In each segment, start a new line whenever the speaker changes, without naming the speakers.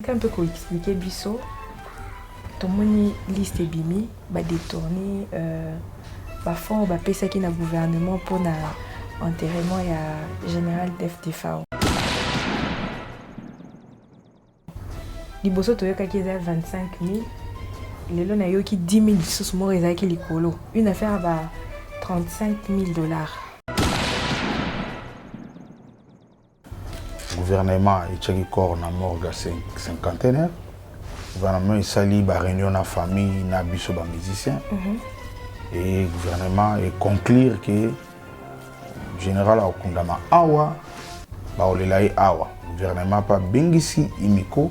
Meka mpe ko expliquer biso, tomoni liste ebimi ba detourner ba fonds oyo bapesaki na gouvernement mpo na enterrement ya general Def Defao. Liboso toyokaki eza 25000, lelo nayoki 10000 lisusu moko ezalaki likolo, une affaire ya ba 35000 dollars.
Gouvernement etiaki corps na morgue ya cinquantenaire. Gouvernement esali ba réunion na famille na biso ba musiciens. Et gouvernement e conclure que général akokundama awa, bakolela ye awa. Gouvernement mpe abengisi Imiko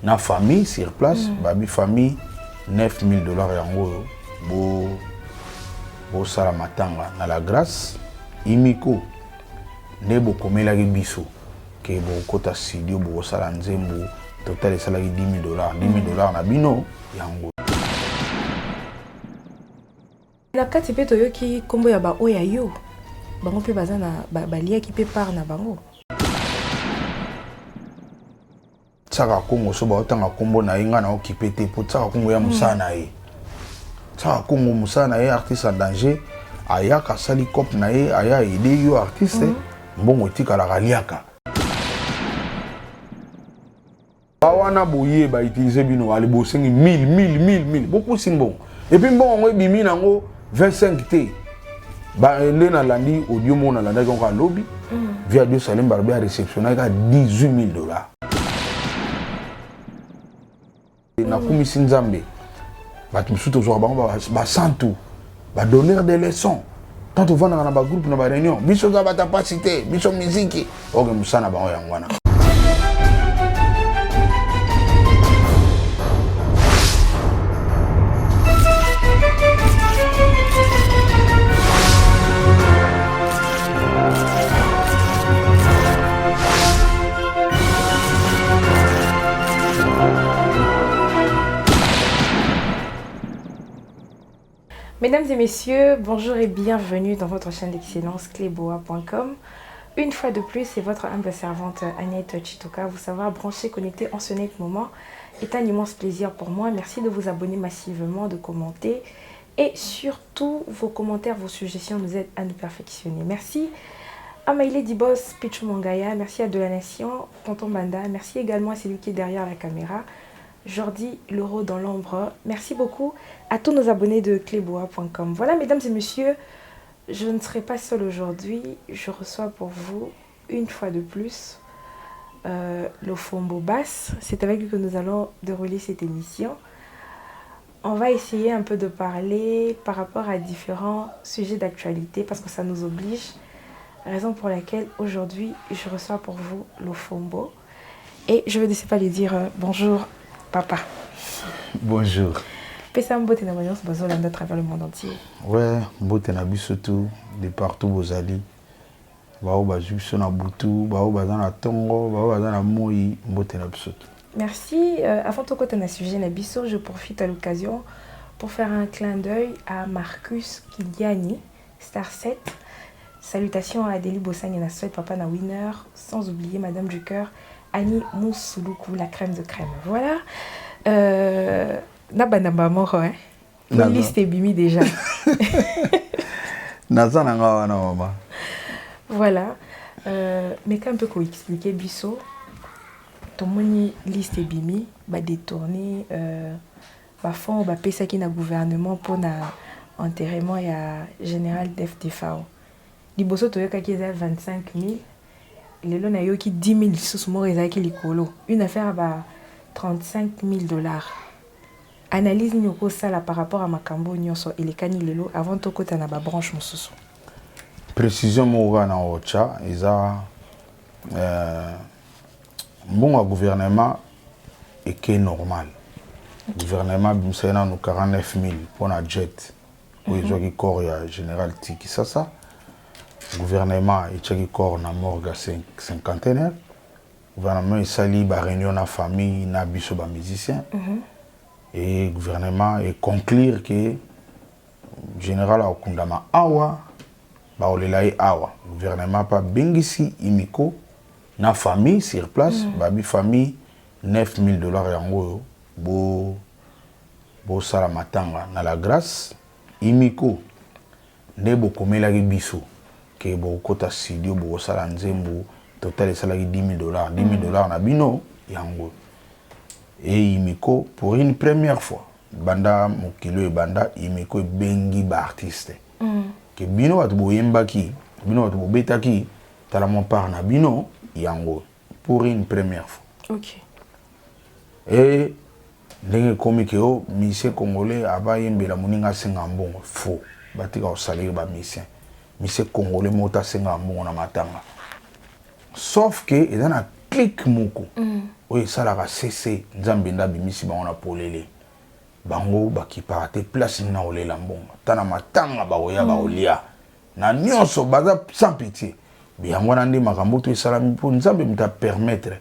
na famille sur place, babi famille 9000 dollars yango oyo bo bosala matanga na la grâce. Imiko nde bokomelaki biso ke bokota studio bokosala nzembo total esalaki 10000 dollars, 10000 dollars na bino yango.
Na kati mpe toyoki nkombo ya baoyo ya yo, bango mpe baza na baliaki mpe part na bango.
Tsaka Kongo so baotanga nkombo na ye, ngai na okipe te mpo Tsaka Kongo ya mosala na ye. Tsaka Kongo mosala na ye, artiste en danger, ayaka asali cope na ye, aya aide yo artiste, mbongo etikalaka aliaka. Bawana boye ba utiliser bino, ale bosengi 1000 1000 1000 1000, bopusi mbongo. Et puis mbongo yango ebimi nango 25 te. Ba nde nalandi audio moko nalandaki yango alobi, via Dieu Salim balobi a réceptionnaki ka 18000 dollars. Nakumisi Nzambe, bato mosusu tozwaka bango basantu, ba donneur de leçons. Tant tovandaka na bagroupe na baréunion, biso oza bata mpasi te, biso miziki oke mosala na bango yango wana.
Mesdames et messieurs, bonjour et bienvenue dans votre chaîne d'excellence cleboa.com. Une fois de plus, c'est votre humble servante Annette Tshituka. Vous savoir brancher, connecter en ce net moment est un immense plaisir pour moi. Merci de vous abonner massivement, de commenter et surtout vos commentaires, vos suggestions nous aident à nous perfectionner. Merci à Maïlé Dibos, Pichou Mangaya, merci à De La Nation, Tonton Banda, merci également à celui qui est derrière la caméra, Jordi Loro dans l'ombre. Merci beaucoup à tous nos abonnés de cleboa.com. Voilà, mesdames et messieurs, je ne serai pas seule aujourd'hui. Je reçois pour vous, une fois de plus, Lofombo Bass. C'est avec lui que nous allons dérouler cette émission. On va essayer un peu de parler par rapport à différents sujets d'actualité parce que ça nous oblige. Raison pour laquelle aujourd'hui, je reçois pour vous Lofombo. Et je ne sais pas lui dire bonjour, papa.
Bonjour.
Pesa mbote na nyonso bazolanda à travers le monde entier.
Ouais, mbote na biso tout, de partout bozali. Bao bazwi biso na butu, bao baza na tongo, bao baza na moi, mbote na biso tout.
Merci. Avant tout côté na sujet na biso, je profite à l'occasion pour faire un clin d'œil à Marcus Kiliani, Star 7. Salutations à Adélie Bossani na Suède, papa na Winner, sans oublier Madame du Cœur, Annie Moussouloukou, la crème de crème. Voilà. Na banda moko, hein. La liste est bimi déjà.
Naza na nga wana mama.
Voilà. Mais quand un peu ko expliquer biso, tomoni liste ebimi, ba détourner ba fonds ba pesaki na gouvernement pour na enterrement ya général Def Defao. Liboso toyokaki eza 25000, lelo nayoki 10000 lisusu moko ezalaki likolo, une affaire ba 35000 dollars. Analyse nini okosala par rapport à makambo nyonso elekani lelo avant tokota na ba branche mosusu?
Précision moko kaka na ocha eza mbongo ya gouvernement eke normal. Gouvernement abimisaki nanu 49000 mpona jet oyo ezwaki corps ya général Tiki Sasa. Gouvernement etiaki corps na morgue ya cinquantenaire. Gouvernement esali ba réunion na famille na biso ba musiciens. Et gouvernement e conclure que général akokundama awa, bakolela ye awa. Gouvernement mpe abengisi Imiko na famille sur place, babi famille 9000 $ yango oyo bo bosala matanga na La Grâce. Imiko nde bokomelaki biso ke bokokɔta studio, bokosala nzembo, total esalaki 10 000 dollars. 10 000 dollars na bino yango. E Imiko, pour une première fois banda mokili oyo ebanda, Imiko ebengi baartiste ke bino bato boyembaki, bino bato bobetaki, tala mwa part na bino yango, pour une première fois. E ndenge ekomi ke o musicien congolais abayembela moninga, asenga mbongo, faux. Batika kosaleli bamusicien. Musicien congolais moko te asengaka mbongo na matanga, sauf ke eza na clique moko oyo esalaka cc. Nzambe nde abimisi bango na polele. Bango bakipaka te place nini na kolela mbongo. Ta na matanga bakoya, bakolia na nyonso, baza sans pitié. Yango wana nde makambo to esalami, mpo Nzambe moto apermettre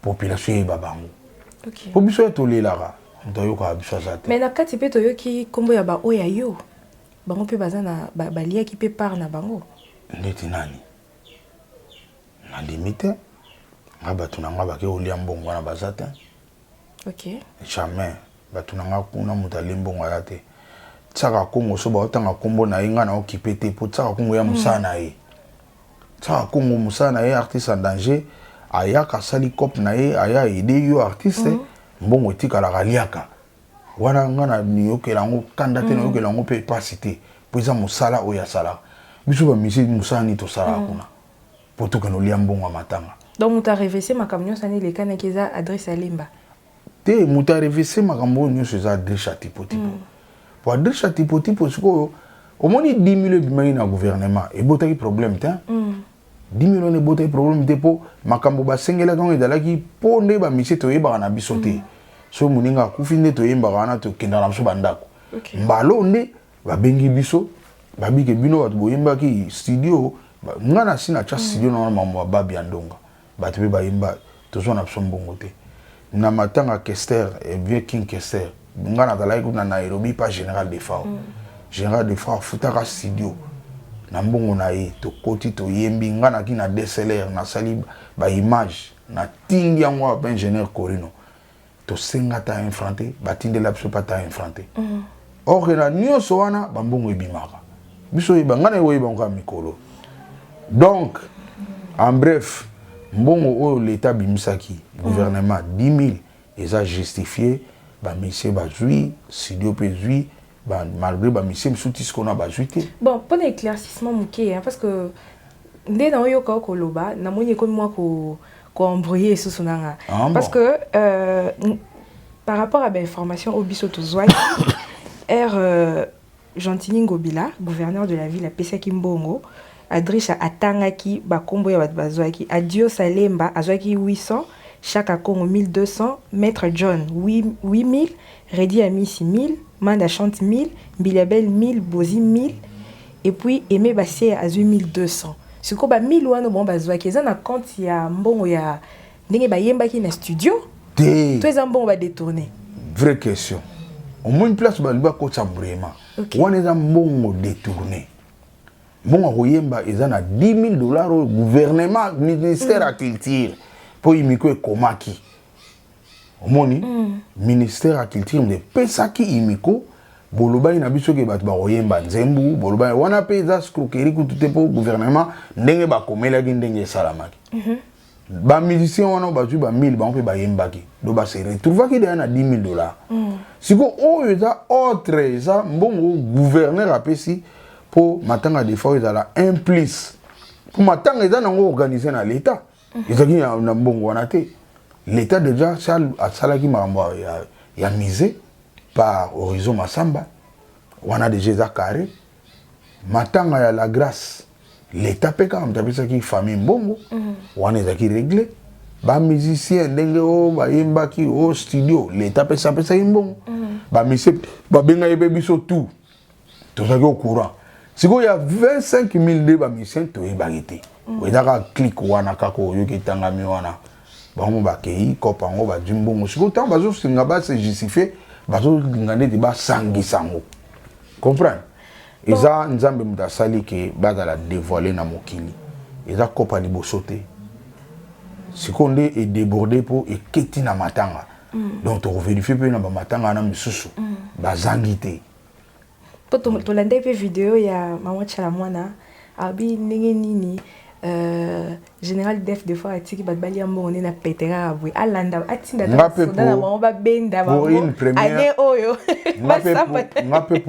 population eyeba bango. Mpo biso oyo tolelaka, moto ayokaka biso aza te.
Mais na kati mpe toyoki nkombo ya baoyo ya yo, bango mpe baza na baliaki mpe part na bango.
Ndeti nani? Nandimi te. Nga bato na nga bake kolia mbongo wana baza te. Jamais. Bato na nga kuna, moto alie mbongo aza te. Tiaka Kongo, so baotanga nkombo na ye, nga na okipe te, mpo Tiaka Kongo ya mosala na ye. Tiaka Kongo mosala na ye, artiste en danger, ayaka, asali cope na ye, aya aide yo artiste, mbongo etikalaka, aliaka wana. Nga na niyokela yango kanda te, nayokela yango mpe epasi te, mpo eza mosala oyo asalaka. Biso bamisi, mosala nini tosalaka kuna mpo tokende olia mbongo ya matanga?
Donc moto arevese makambo nyonso wana elekanaki eza Adresse Alemba?
Te, moto arevese makambo oyo nyonso eza Adresse ya Tipo-Tipo. Po Adresse ya Tipo-Tipo, sikoyo omoni 10 000 ebimaki na gouvernement, ebotaki problème te. 10 000 wana ebotaki problème te, mpo makambo basengelaki yango ezalaki mpo nde bamisie toyebaka na biso te. So moninga akufi, nde toyembaka wana, tokendaka na biso bandako. Mbalo nde babengi biso, babike bino bato boyembaki studio. Nga na si natya studio na wana, makambo ya babi ya ndonga, bato mpe bayemba, tozwa na biso mbongo te. Na matanga Kester, vieux King Kester, nga nazalaki kuna na Nairobi pa Général Defao. Général Defao afutaka studio na mbongo na ye. Tokoti, toyembi, nga naki na DSLR, nasali baimage, natindi yango awa mpe ingénieur Corino. Tosenga ata un franc te, batindela biso mpe ata un franc te. Or ke na nyonso wana bambongo ebimaka, biso oyeba, ngai na oyeba yango kaka mikolo. Donc en bref, mbongo oyo l'État abimisaki, gouvernement, 10 000 eza justifié. Bamisie bazwi, studio mpe ezwi, malgré bamisie mosusu ti sikoyo na bazwi te.
Bon, mpona éclaircissement moke, hein, parce que nde na oyoka okoloba, namoni ekomi mwa koembrouiller lisusu na nga.
Ah,
parce
bon.
Que par rapport à bainformation oyo biso tozwaki, r Gentini Ngobila, gouverneur de la ville, apesaki mbongo. Adrisha atangaki bakombo ya bato bazwaki. Adios Alemba azwaki 800, Chaka Congo 1200, Maître John 8000, Redi Amisi 1000, Manda Chante 1000, Mbiliabel 1000, Bozi 1000 et puis Aimé Basia azwi 1200. Sikoyo ba 1000 wana bango bazwaki, eza na compte ya mbongo ya ndenge bayembaki na studio
te?
To eza mbongo badétourné?
Vraie question. Omoni place balobi bakotisa vraiment. Wana eza mbongo détourné. Mbongo ya koyemba eza na 10 000 $ oyo gouvernement, ministère ya culture, mpo Imiko ekomaki. Omoni, ministère ya culture nde epesaki Imiko. Bolobaki na biso ke bato bakoyemba nzembu, bolobaki wana mpe eza escroquerie kutu te, mpo gouvernement ndenge bakomelaki, ndenge esalamaki, bamusicien wana bazwi ba 1000, bango mpe bayembaki, donc base retrouvaki deya na 10 000 dollars. Sikoyo oyo eza autre, eza mbongo gouverneur apesi mpo matanga des fois ezala un plus, mpo matanga eza nango organisé na l'État. Ezalaki na mbongo wana te. L'État déjà asalaki makambo ya musée par Horizon Masamba wana, déjà eza carré. Matanga ya La Grâce, l'État mpe kaka moto apesaki famille mbongo wana, ezalaki réglé. Bamusicien ndenge oyo bayembaki o studio, l'État apesa, apesaki mbongo. Bamusicien babengaki mpe biso, tout tozalaki au courant. Sikoyo ya 25 000 nde bamusicien toyebaki te. Eza kaka clique wana kaka oyoki etangami wana, bango bakei kopa yango, bazwi mbongo. Sikoyo ntango bazosinga base justifie, bazolinga ndeti basangisa yango, comprendre. Eza Nzambe moto asali ke bazala dévoile na mokili. Eza kopa liboso te. Sikoyo nde edéborde mpo eketi na matanga. Donc tokovérifier mpe na bamatanga wana misusu bazangi te.
Mpo tolandaki mpe video ya mama Tshala Mwana, abi ndenge nini général def des fois atiki bato balia mbongo nde na pete kaka boye, alanda atinda soda na bango babenda bango ane oyo.
Nga mpe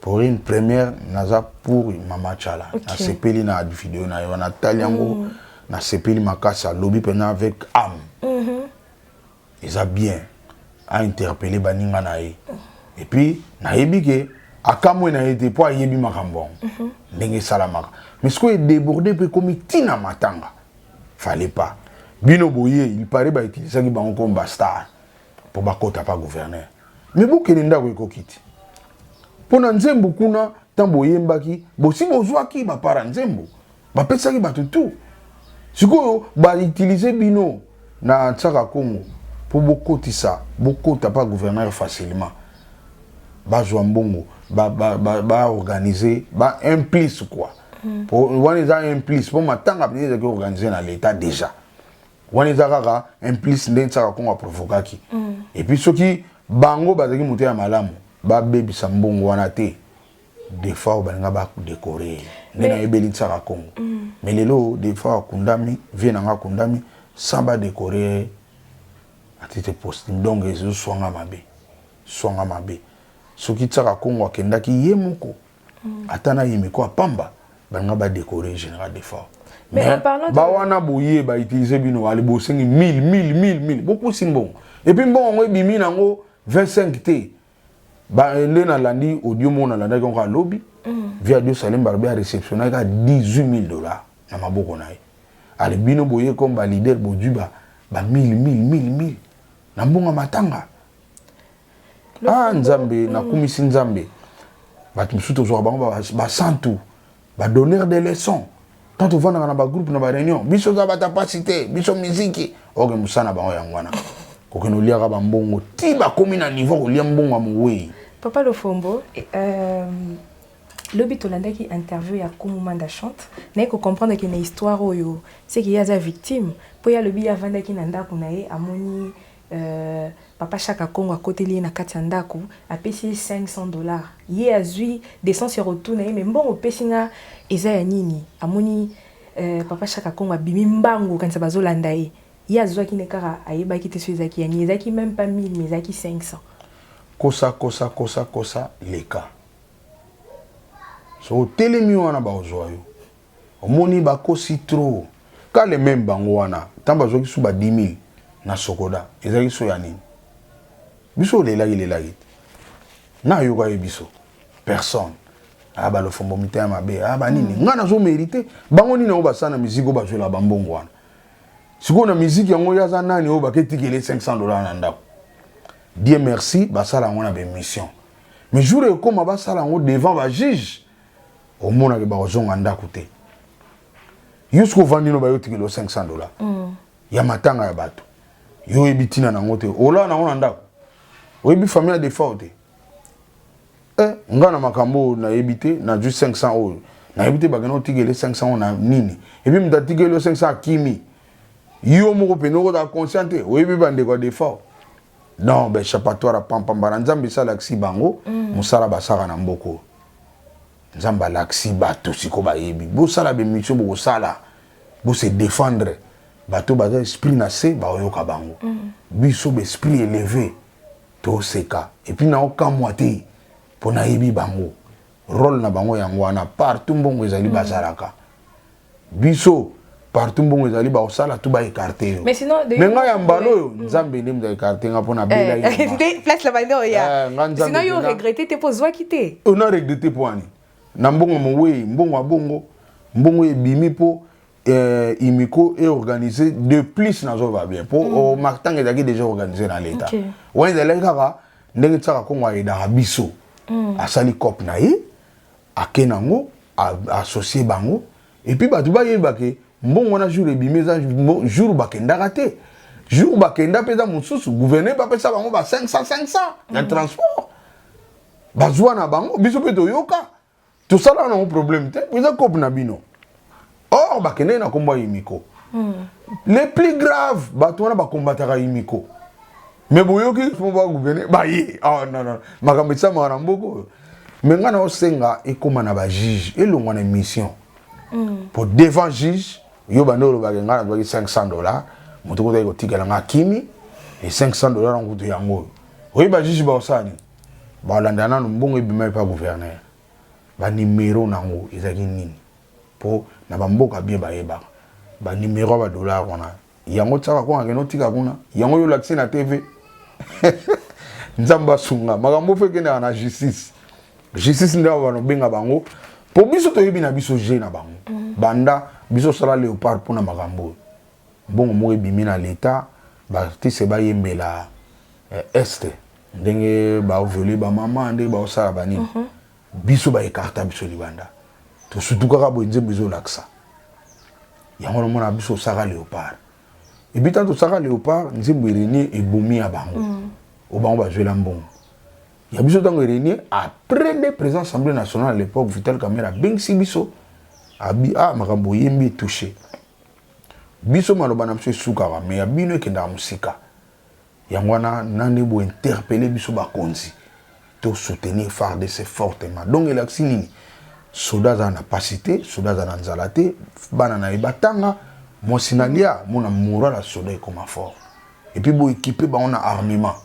pour une première naza pour mama Tshala. Nasepeli na video na ye wana, natali yango, nasepeli makasi. Alobi mpena avec âme. Eza bien ainterpeller baninga na ye. Et puis nayebi ke akamwe na ye te, mpo ayebi makambo yango ndenge esalamaka. Mais sikoyo edéborde mpe ekomi ntina matanga, fallait pas. Bino boye, il paraît bautilisaki bango comme bastar mpo bakota pa gouverneur, mais bokende ndako ekoki te mpo na nzembo kuna. Ntango boyembaki, bosi bozwaki bapara nzembo, bapesaki bato tu. Sikoyo bautiliser bino na Ntsaka Congo mpo bokotisa, bokota pa gouverneur facilement, bazwa mbongo, baorganiser ba un plus quoi. Wana eza un plus, mpo matanga mpenza ezalaki organisé na l'état déjà. Wana eza kaka un plus nde Ntsaka Kongo aprovokaki. Et puis soki bango bazalaki moto ya malamu, babebisa mbongo wana te. Des fois oyo balinga badécorer nde nayebeli Ntsaka Kongo. Mais lelo des fois akundami, vie nanga akundami sans badécorer à titre posthume. Donc ezoswanga mabe, swanga mabe. Soki Ntsaka Kongo akendaki ye moko, ata na ye miko apamba, balinga badécorer général Defao.
Mais
bawana boye bautiliser bino, ale bosengi 1000 1000 1000 1000, bopusi mbongo. Et puis mbongo yango ebimi nango 25 te. Nde nalandi audio moko, nalandaki yango, alobi via Dio Salim, balobi aréceptionnaki ka 18 000 $ na maboko na ye. Ale bino boye comme baleader, bozwi ba 1000 1000 1000 1000 na mbongo matanga. Ah Nzambe, nakumisi Nzambe. Bato mosusu tozwaka bango basantu, badonneur de leçon. Tant tovandaka na bagroupe, na baréunion, biso oza bata pasi te, biso miziki oke mosala na bango yango wana, kokende oliaka bambongo ti bakomi na niveau kolia mbongo ya mowei.
Papa Lofombo, lobi tolandaki interview ya Kumu Manda Chante. Naye kocomprendre ke na histoire oyo seke ye aza victime, mpo ye alobi ye avandaki na ndako na ye, amoni papa Chaka Congo akoteli ye na kati ya ndako, apesi ye 500 $. Ye azwi décence ya kotuna ye: "Me mbongo opesi nga eza ya nini?" Amoni papa Chaka Congo abimi mbangu, kanisa bazolanda ye. Ye azwaki ne kaka, ayebaki te so ezalaki ya nini. Ezalaki même pas 1000, mais ezalaki 500.
Kosa, kosa, kosa, kosa leka. So otelemi wana, bakozwa yo. Omoni, bakosi trop kale. Même bango wana, ntango bazwaki su ba 10 000 na Sokoda, ezalaki so ya nini? Biso olelaki lelaki te, nayoka ye biso personne. Aya balofombo mitema mabe, aya banini. Ngai nazomérite bango nini? Yango basala na miziki oyo bazwela bambongo wana. Sikoyo na miziki yango, ye aza nani oyo baketikele 500 $ na ndako? Dieu merci, basala yango na baémission, mais jour ekóma basala yango devant bajuge, omonake bakozonga ndako te. Yo soki ovandi no, bayotikela 500 $ ya matanga ya bato, yo oyebi ntina nango te, olala nango na ndako, oyebi famille ya Defao te. Eh, nga na makambo oyo nayebi te. Nazwi 500 oyo nayebi te, bakende otikele 500 oyo na nini? Et puis moto atikeli yo 500 akimi, yo moko pene okozala conscient te, oyebi bandeko ya Defao. Non, baéchappatoire apampamba na Nzambe esalakisi bango mosala basaka na mboka oyo. Nzambe alakisi bato siko bayebi bosala bémission, bokosala bose défendre. Bato baza esprit na se, baoyoka bango. Biso baesprit élevé toseka. Et puis naokamwa te, mpo nayebi bango, rôle na bango yango wana. Partout mbongo ezali, bazalaka. Biso partout mbongo ezali, bakosala tu baécarter yo.
Mais sinon
me ngai ya mbala oyo, Nzambe nde moto aécarter nga, mpo nabelaki.
Place la bande oya. Sinon yo regretter te mpo ozwaki te?
Ona regretter mpo ani na mbongo mowei, mbongo ya bongo, mbongo ebimi mpo imiko est organisé de plus. Nazoba bien mpo matanga ezalaki déjà organisé na l'état. Wana ezalaki kaka ndenge tiaka Kongo ayedaka biso. Asali cope na ye, ake nango, associé bango. Et puis bato bayeba ke mbongo wana, jour ebimi eza jour bakendaka te. Jour bakenda mpe eza mosusu. Gouverneur bapesa bango ba 500 500 ya transport, bazwa na bango. Biso mpe toyoka, tosala nango problème te, eza cope na bino. Or bakendeki na nkombo ya imiko. Le plus grave, bato wana bakombataka imiko, mais boyoki mo bagouverne baye. Ah, non, non, makambo esamaka na mboka oyo. Mais ngai naosenga ekóma na bajuge, elongwa na émission, po devant juge yo bande olobaka ngai nazwaki 500 $, moto kozali kotikela nga akimi e 500 $ yango kutu yango oyo. Oyebi bajuge baosala nini? Balanda nano mbongo ebima epa gouverneur, banimero nango ezalaki nini, mpo na bamboka bien bayebaka banimero ya badollar wana. Yango tiaka kuna, kende otika kuna, yango yo olakisi na TV. Nzambe asunga, makambo fo ekendaka na justice. Justice nde awa banobenga bango, mpo biso toyebi na biso je na bango. Banda biso osala Léopard mpona makambo oyo, mbongo moko ebimi na leta, baartiste bayembela este ndenge baviole bamama, ndenge baosala banini, biso baécarter biso libanda. Tosutu kaka boye, nzembo ezolakisa yango. Nomona biso osaka Léopard, epi ntango tosaka Léopard, nzembo erenie ebomi ya bango oyo bango bazwela mbongo ya biso. Ntango erenie, après nde président Assemblée nationale à l'époque, Vital Kamerhe, abengisi biso, abi: "Ah, makambo oyembi etouche biso, maloba na biso esukaka, mais ya bino ekendaka mosika." Yango wana nani bointerpeller biso bakonzi, tosoutenir FARDC fortement. Donc elakisi nini? Soda aza na pasi te, soda aza na nzala te, bana na ye batanga, mwasi na lia mona, moral ya soda ekoma fort. Et puis boéquipe bango na armement.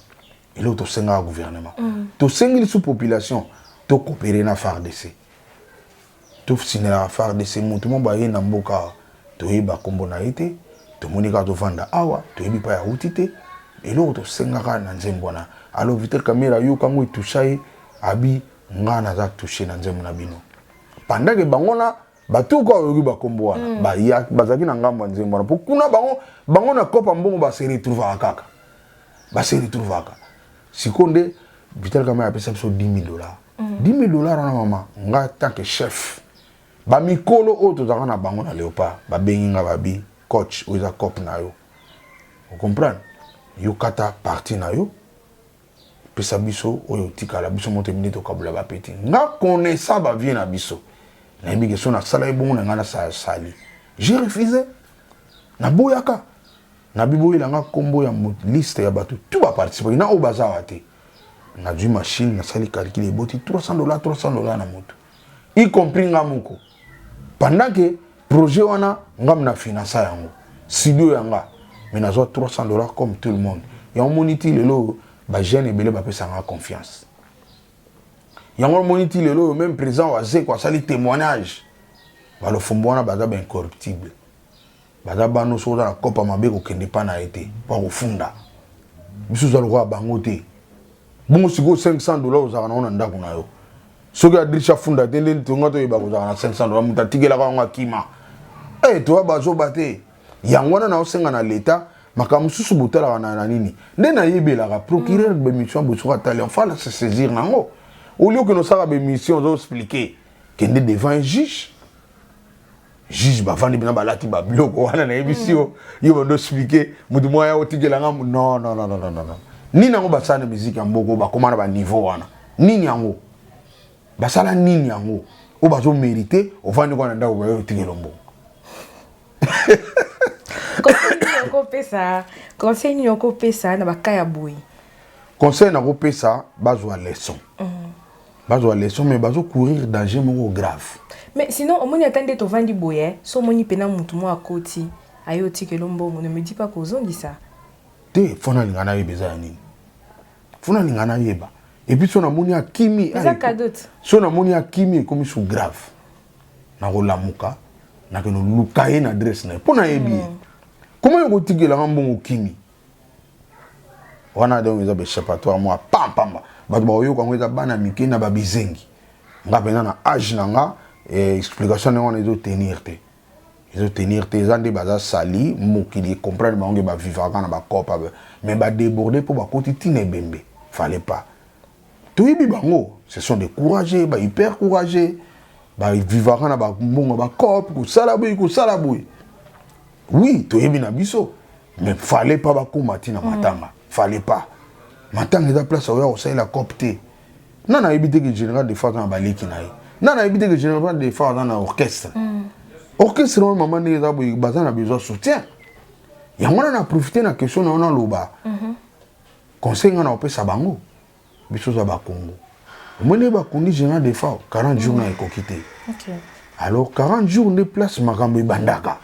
Eloko tosengaka gouvernement, tosengi lisusu population tocoopérer na FARDC, tosinelaka FARDC. Motu mo baye na mboka, toyeba nkombo na ye te, tomoni kaka tovanda awa, toyebi mpa yauti te. Eloko tosengaka na nzembo wana, alors Vital Kamerhe ayokango, etoucha ye, abi: "Nga naza touché na nzembo na bino." Pendant que bango na batuka oyoki bakombo wana, bazalaki na ngambo ya nzembo wana, mpo kuna bango na kopa mbongo base retrouvaka kaka, base retrouvaka. Sikoyo nde Vital Kamerhe apesa biso 10 000 $. 10 000 $ wana, mama, nga tant que chef, bamikolo oyo tozalaka na bango na Léopard babengi nga, babi: "Coach, oyo eza cope na yo, ocomprendre, yo kata parti na yo, pesa biso oyo otikala biso moto ebindi, tokabola bapeti." Nga connaissant bavie na biso, nayebi ke so nasala ye bongo na ngai nasali. J'ai refusé, naboyaka, nabi boyelanga nkombo ya liste ya bato tu baparticipaki na oyo baza awa te. Nazwi machine, nasali calcul, eboti 300 $, 300 $ na moto, y compris nga moko. Pendant que projet wana ngam na finança yango, studio yanga, mais nazwa 300 $ comme tout le monde. Yango moni ti lelo bajeune ebele bapesanga confiance. Yango moni ti lelo oyo même président Wazeko asali témoignage, balofombo wana baza baincorruptible, baza bano. Soki oza na kopa mabe, kokende mpa na ye te mpo akofunda biso. Oza lokola bango te. Bongo sikoyo 500 $ ozalaka nango na ndako na yo, soki adriche afunda te, nde tonga toyeba kozalaka na 500 $, moto atikelaka yango akima. E toya bazoba te. Yango wana naosenga na leta, makambo mosusu botalaka na nini nde nayebelaka procureur bémission boye, soki atali, enfin se saisir nango. Olie okende osala bémission, ozoexpliquer, kende devant un juge. Juge bavandi mpena, balati babiloko wana, nayebisi yo, yo bando expliquer motu moko aya otikelanga. Non, non, non, non, non, non. Nini yango basala na musique ya mboka? Bakóma na baniveau wana, nini yango basala? Nini yango oyo bazomérite? Ovandi kwana ndako, bayo otikela mbongo.
Conseil nini okopesa na baka ya boye?
Conseil nakopesa, bazwa leçon, bazwa leçon, mais bazocourir danger moko grave.
Mais sinon omoni ata nde tovandi boye, so omoni mpena motu moko akoti, aye otikela mbongo, ne me dis pas kozongisa.
Te, fo nalinga nayeba eza ya nini, fo nalinga nayeba. Et puis so namoni akimi,
Eza cadeau te.
So namoni akimi, ekomi su grave, nakolamuka, nakende luka ye na adresse na ye mpo nayebi ye. Koma yo kotikelanga mbongo okimi wana, donc eza baéchappatoire mwa pampamba. Bato bakoyoka yango, eza bana mike na babizengi. Nga mpenza na age na nga, explication ndenge wana ezotenir te, ezotenir te. Eza nde baza sali mokili, comprendre bango nge bavivaka na bakopa, mais badéborde mpo bakoti ntina ebembe. Fallait pas. Toyebi bango, ce sont des courageux, bahyper courageux, bavivaka na bambongo bacope, kosala boye, kosala boye. Oui, toyebi na biso, mais fallait pas bakóma ntina matanga. Fallait pas. Matanga eza place oya kosalela cope te. Na nayebi te ke général Defao aza na baleki na ye, na nayebi te ke général Defao aza na orchestre. Orchestre wana, mama, ndenge eza boye, baza na besoin soutien. Yango wana na profite na question na wana, aloba conseil nga na kopesa bango. Biso oza Bakongo, omoni bakundi général Defao, 40 jours na ekoki te. Alors 40 jours nde place makambo ebandaka,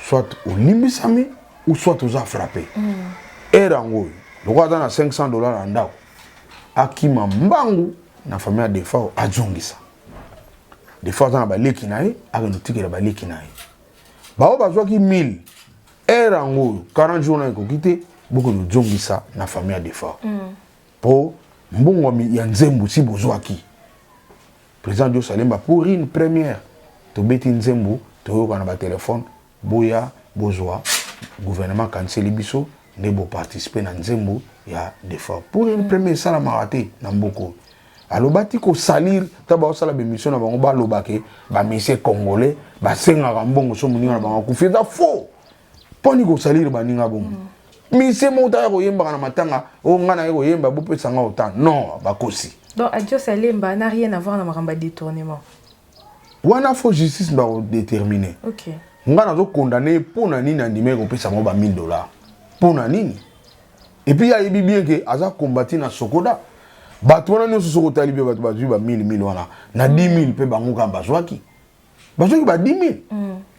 soit olimbisami ou soit oza frappé. Heure yango oyo, lokola aza na 500 $ na ndako, akima mbangu na famille ya Defao, azongisa. Defao aza na baleki na ye, akende otikela baleki na ye bao bazwaki 1000. Heure yango oyo, 40 jours na ekoki te, bokende ozongisa na famille ya Defao mpo mbongo ya nzembo si bozwaki. Président Dios Alemba, pour une première tobeti nzembo, toyoka na batelefone, boya bozwa, gouvernement kaniseli biso nde boparticipe na nzembo ya Defao. Pour une première, esalamaka te na mboka oyo. Aloba ti kosalir ta baosala bémission na bango, balobake bamusiciens congolais basengaka mbongo so moninga na bango akufi. Eza faux. Mponi kosalir baninga bongo? Musicien moko taya koyembaka na matanga oyo ngai naye koyemba, bopesanga autant, non, bakosi.
Donc Adios Alemba n'a rien à voir na makambo ya détournement?
Wana faut justice bakodétermine. Ngai nazokondane mpo na nini andimaki kopesa bango ba 1000 $? Mpo na nini? Et puis ayebi bien ke aza kombati na Sokoda. Bato wana nyonso, soki otali mpe bato bazwi ba 1000 1000 wana na 10 000 mpe bango kaka bazwaki ba 10 000.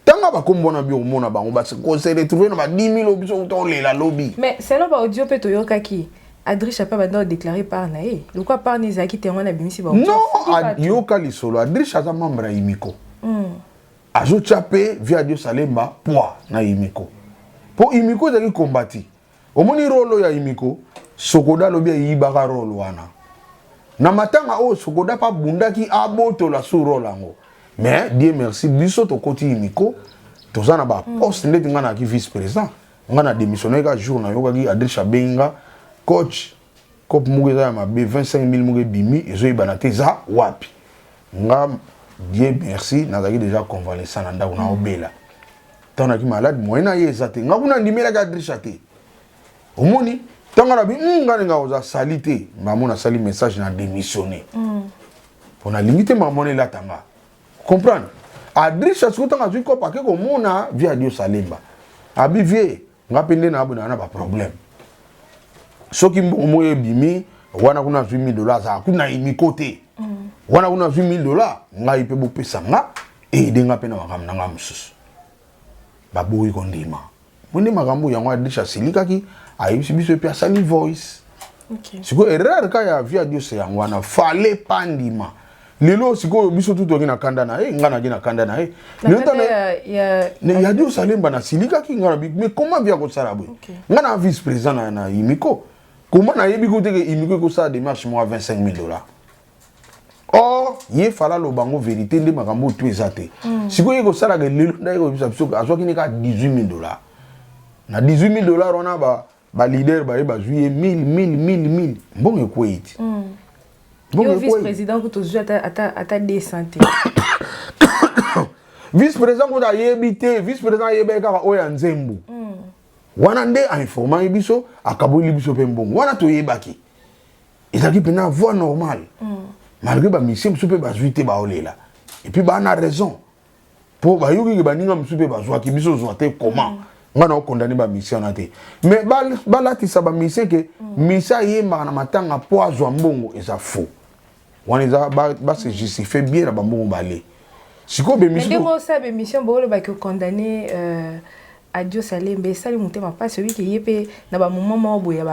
Ntango bakombo wana bi omona bango bakose retrouve na ba 10 000 oyo biso kuta olela lobi.
Mais selon baaudio mpe toyokaki, Adriche ape banda odéclare part na ye, lokwa part na ezalaki te, yango nabimisi.
Non, yoka lisolo. Adriche aza membre ya Imiko, azotya mpe vieux Adios Alemba poids na Imiko, mpo Imiko ezalaki kombati. Omoni rôle oyo ya Imiko, Sokoda alobi ayibaka rôle wana na matanga oyo. Sokoda mpe abundaki abotola su rôle yango, mais Dieu merci, biso tokoti Imiko, toza na baposte. Ndeti ngai nayaki vice président, ngai na démissionné ka jour nayokaki Adriche abengi nga: "Coach, cope moko eza ya mabe, 25 000 moko ebimi, ezoyebana te eza wapi." Nga, Dieu merci, nazalaki déjà convalescent na ndako, naobela. Ntango naki malade, moyen na ye eza te. Nga kuna ndimelaki Adricha te. Omoni ntango nabi nga ndenge oza sali te, mamo nasali message na démissionné mpo nalingi te makambo wana elata nga. Comprendre, Adricha sikoyo ntango azwi kopa, ake komona vieux Adios Alemba, abi: "Vieux, nga mpe nde naabonaka na baproblème, soki mbongo moko ebimi wana kuna, azwi 1000 $, azala kuna Imiko te wana kuna, azwi 1000 $, ngai mpe bopesa nga, aide nga mpe na makambo na nga mosusu." Baboyi kondima. Po nde makambo yango, Adriche asilikaki, ayebisi biso, epe asali voice. Sikoyo erreur ka ya vieux Adios yango wana, fale pa ndima. Lelo sikoyo biso tu toki na kanda na ye, nga naki na kanda na ye. Ya Adios Alemba, nasilikaki nga na, mais comment vieux kosala boye? Nga na vice président na Imiko, comment nayebi ko te ke Imiko ekosala démarche moko ya 25 000 $? Or ye fala aloba yango vérité, nde makambo oyo tu eza te. Sikoyo ye kosalaka lelo, ndaki koyebisa biso azwaki ne kaka 18 000 $. Na 18 000 $ wana, baleader baye bazwi ye 1000 1000 1000 1000, mbongo ekwei ti.
Yo vice président kutu ozwi ata 200 te.
Vice président kutu ayebi te. Vice président ayebaki kaka oyo ya nzembo wana nde ainformaki biso, akaboli biso mpe mbongo wana toyebaki ezalaki mpena voie normale, malgré bamusiciens mosusu mpe bazwi te, baolela. Et puis baa na raison, mpo bayokiki baninga mosusu mpe bazwaki, biso ozwa te, comment? Nga na okondane bamusiciens wana te, mais balatisa bamusiciens ke musicien ayembaka na matanga mpo azwa mbongo, eza faux. Wana eza base justifie bien na bambongo bale. Sikoyo
ndenge osala bémission, boolobaki okondane Adios Alembe, esali motema mpasi. Oyiki ye mpe na bamoment moko boye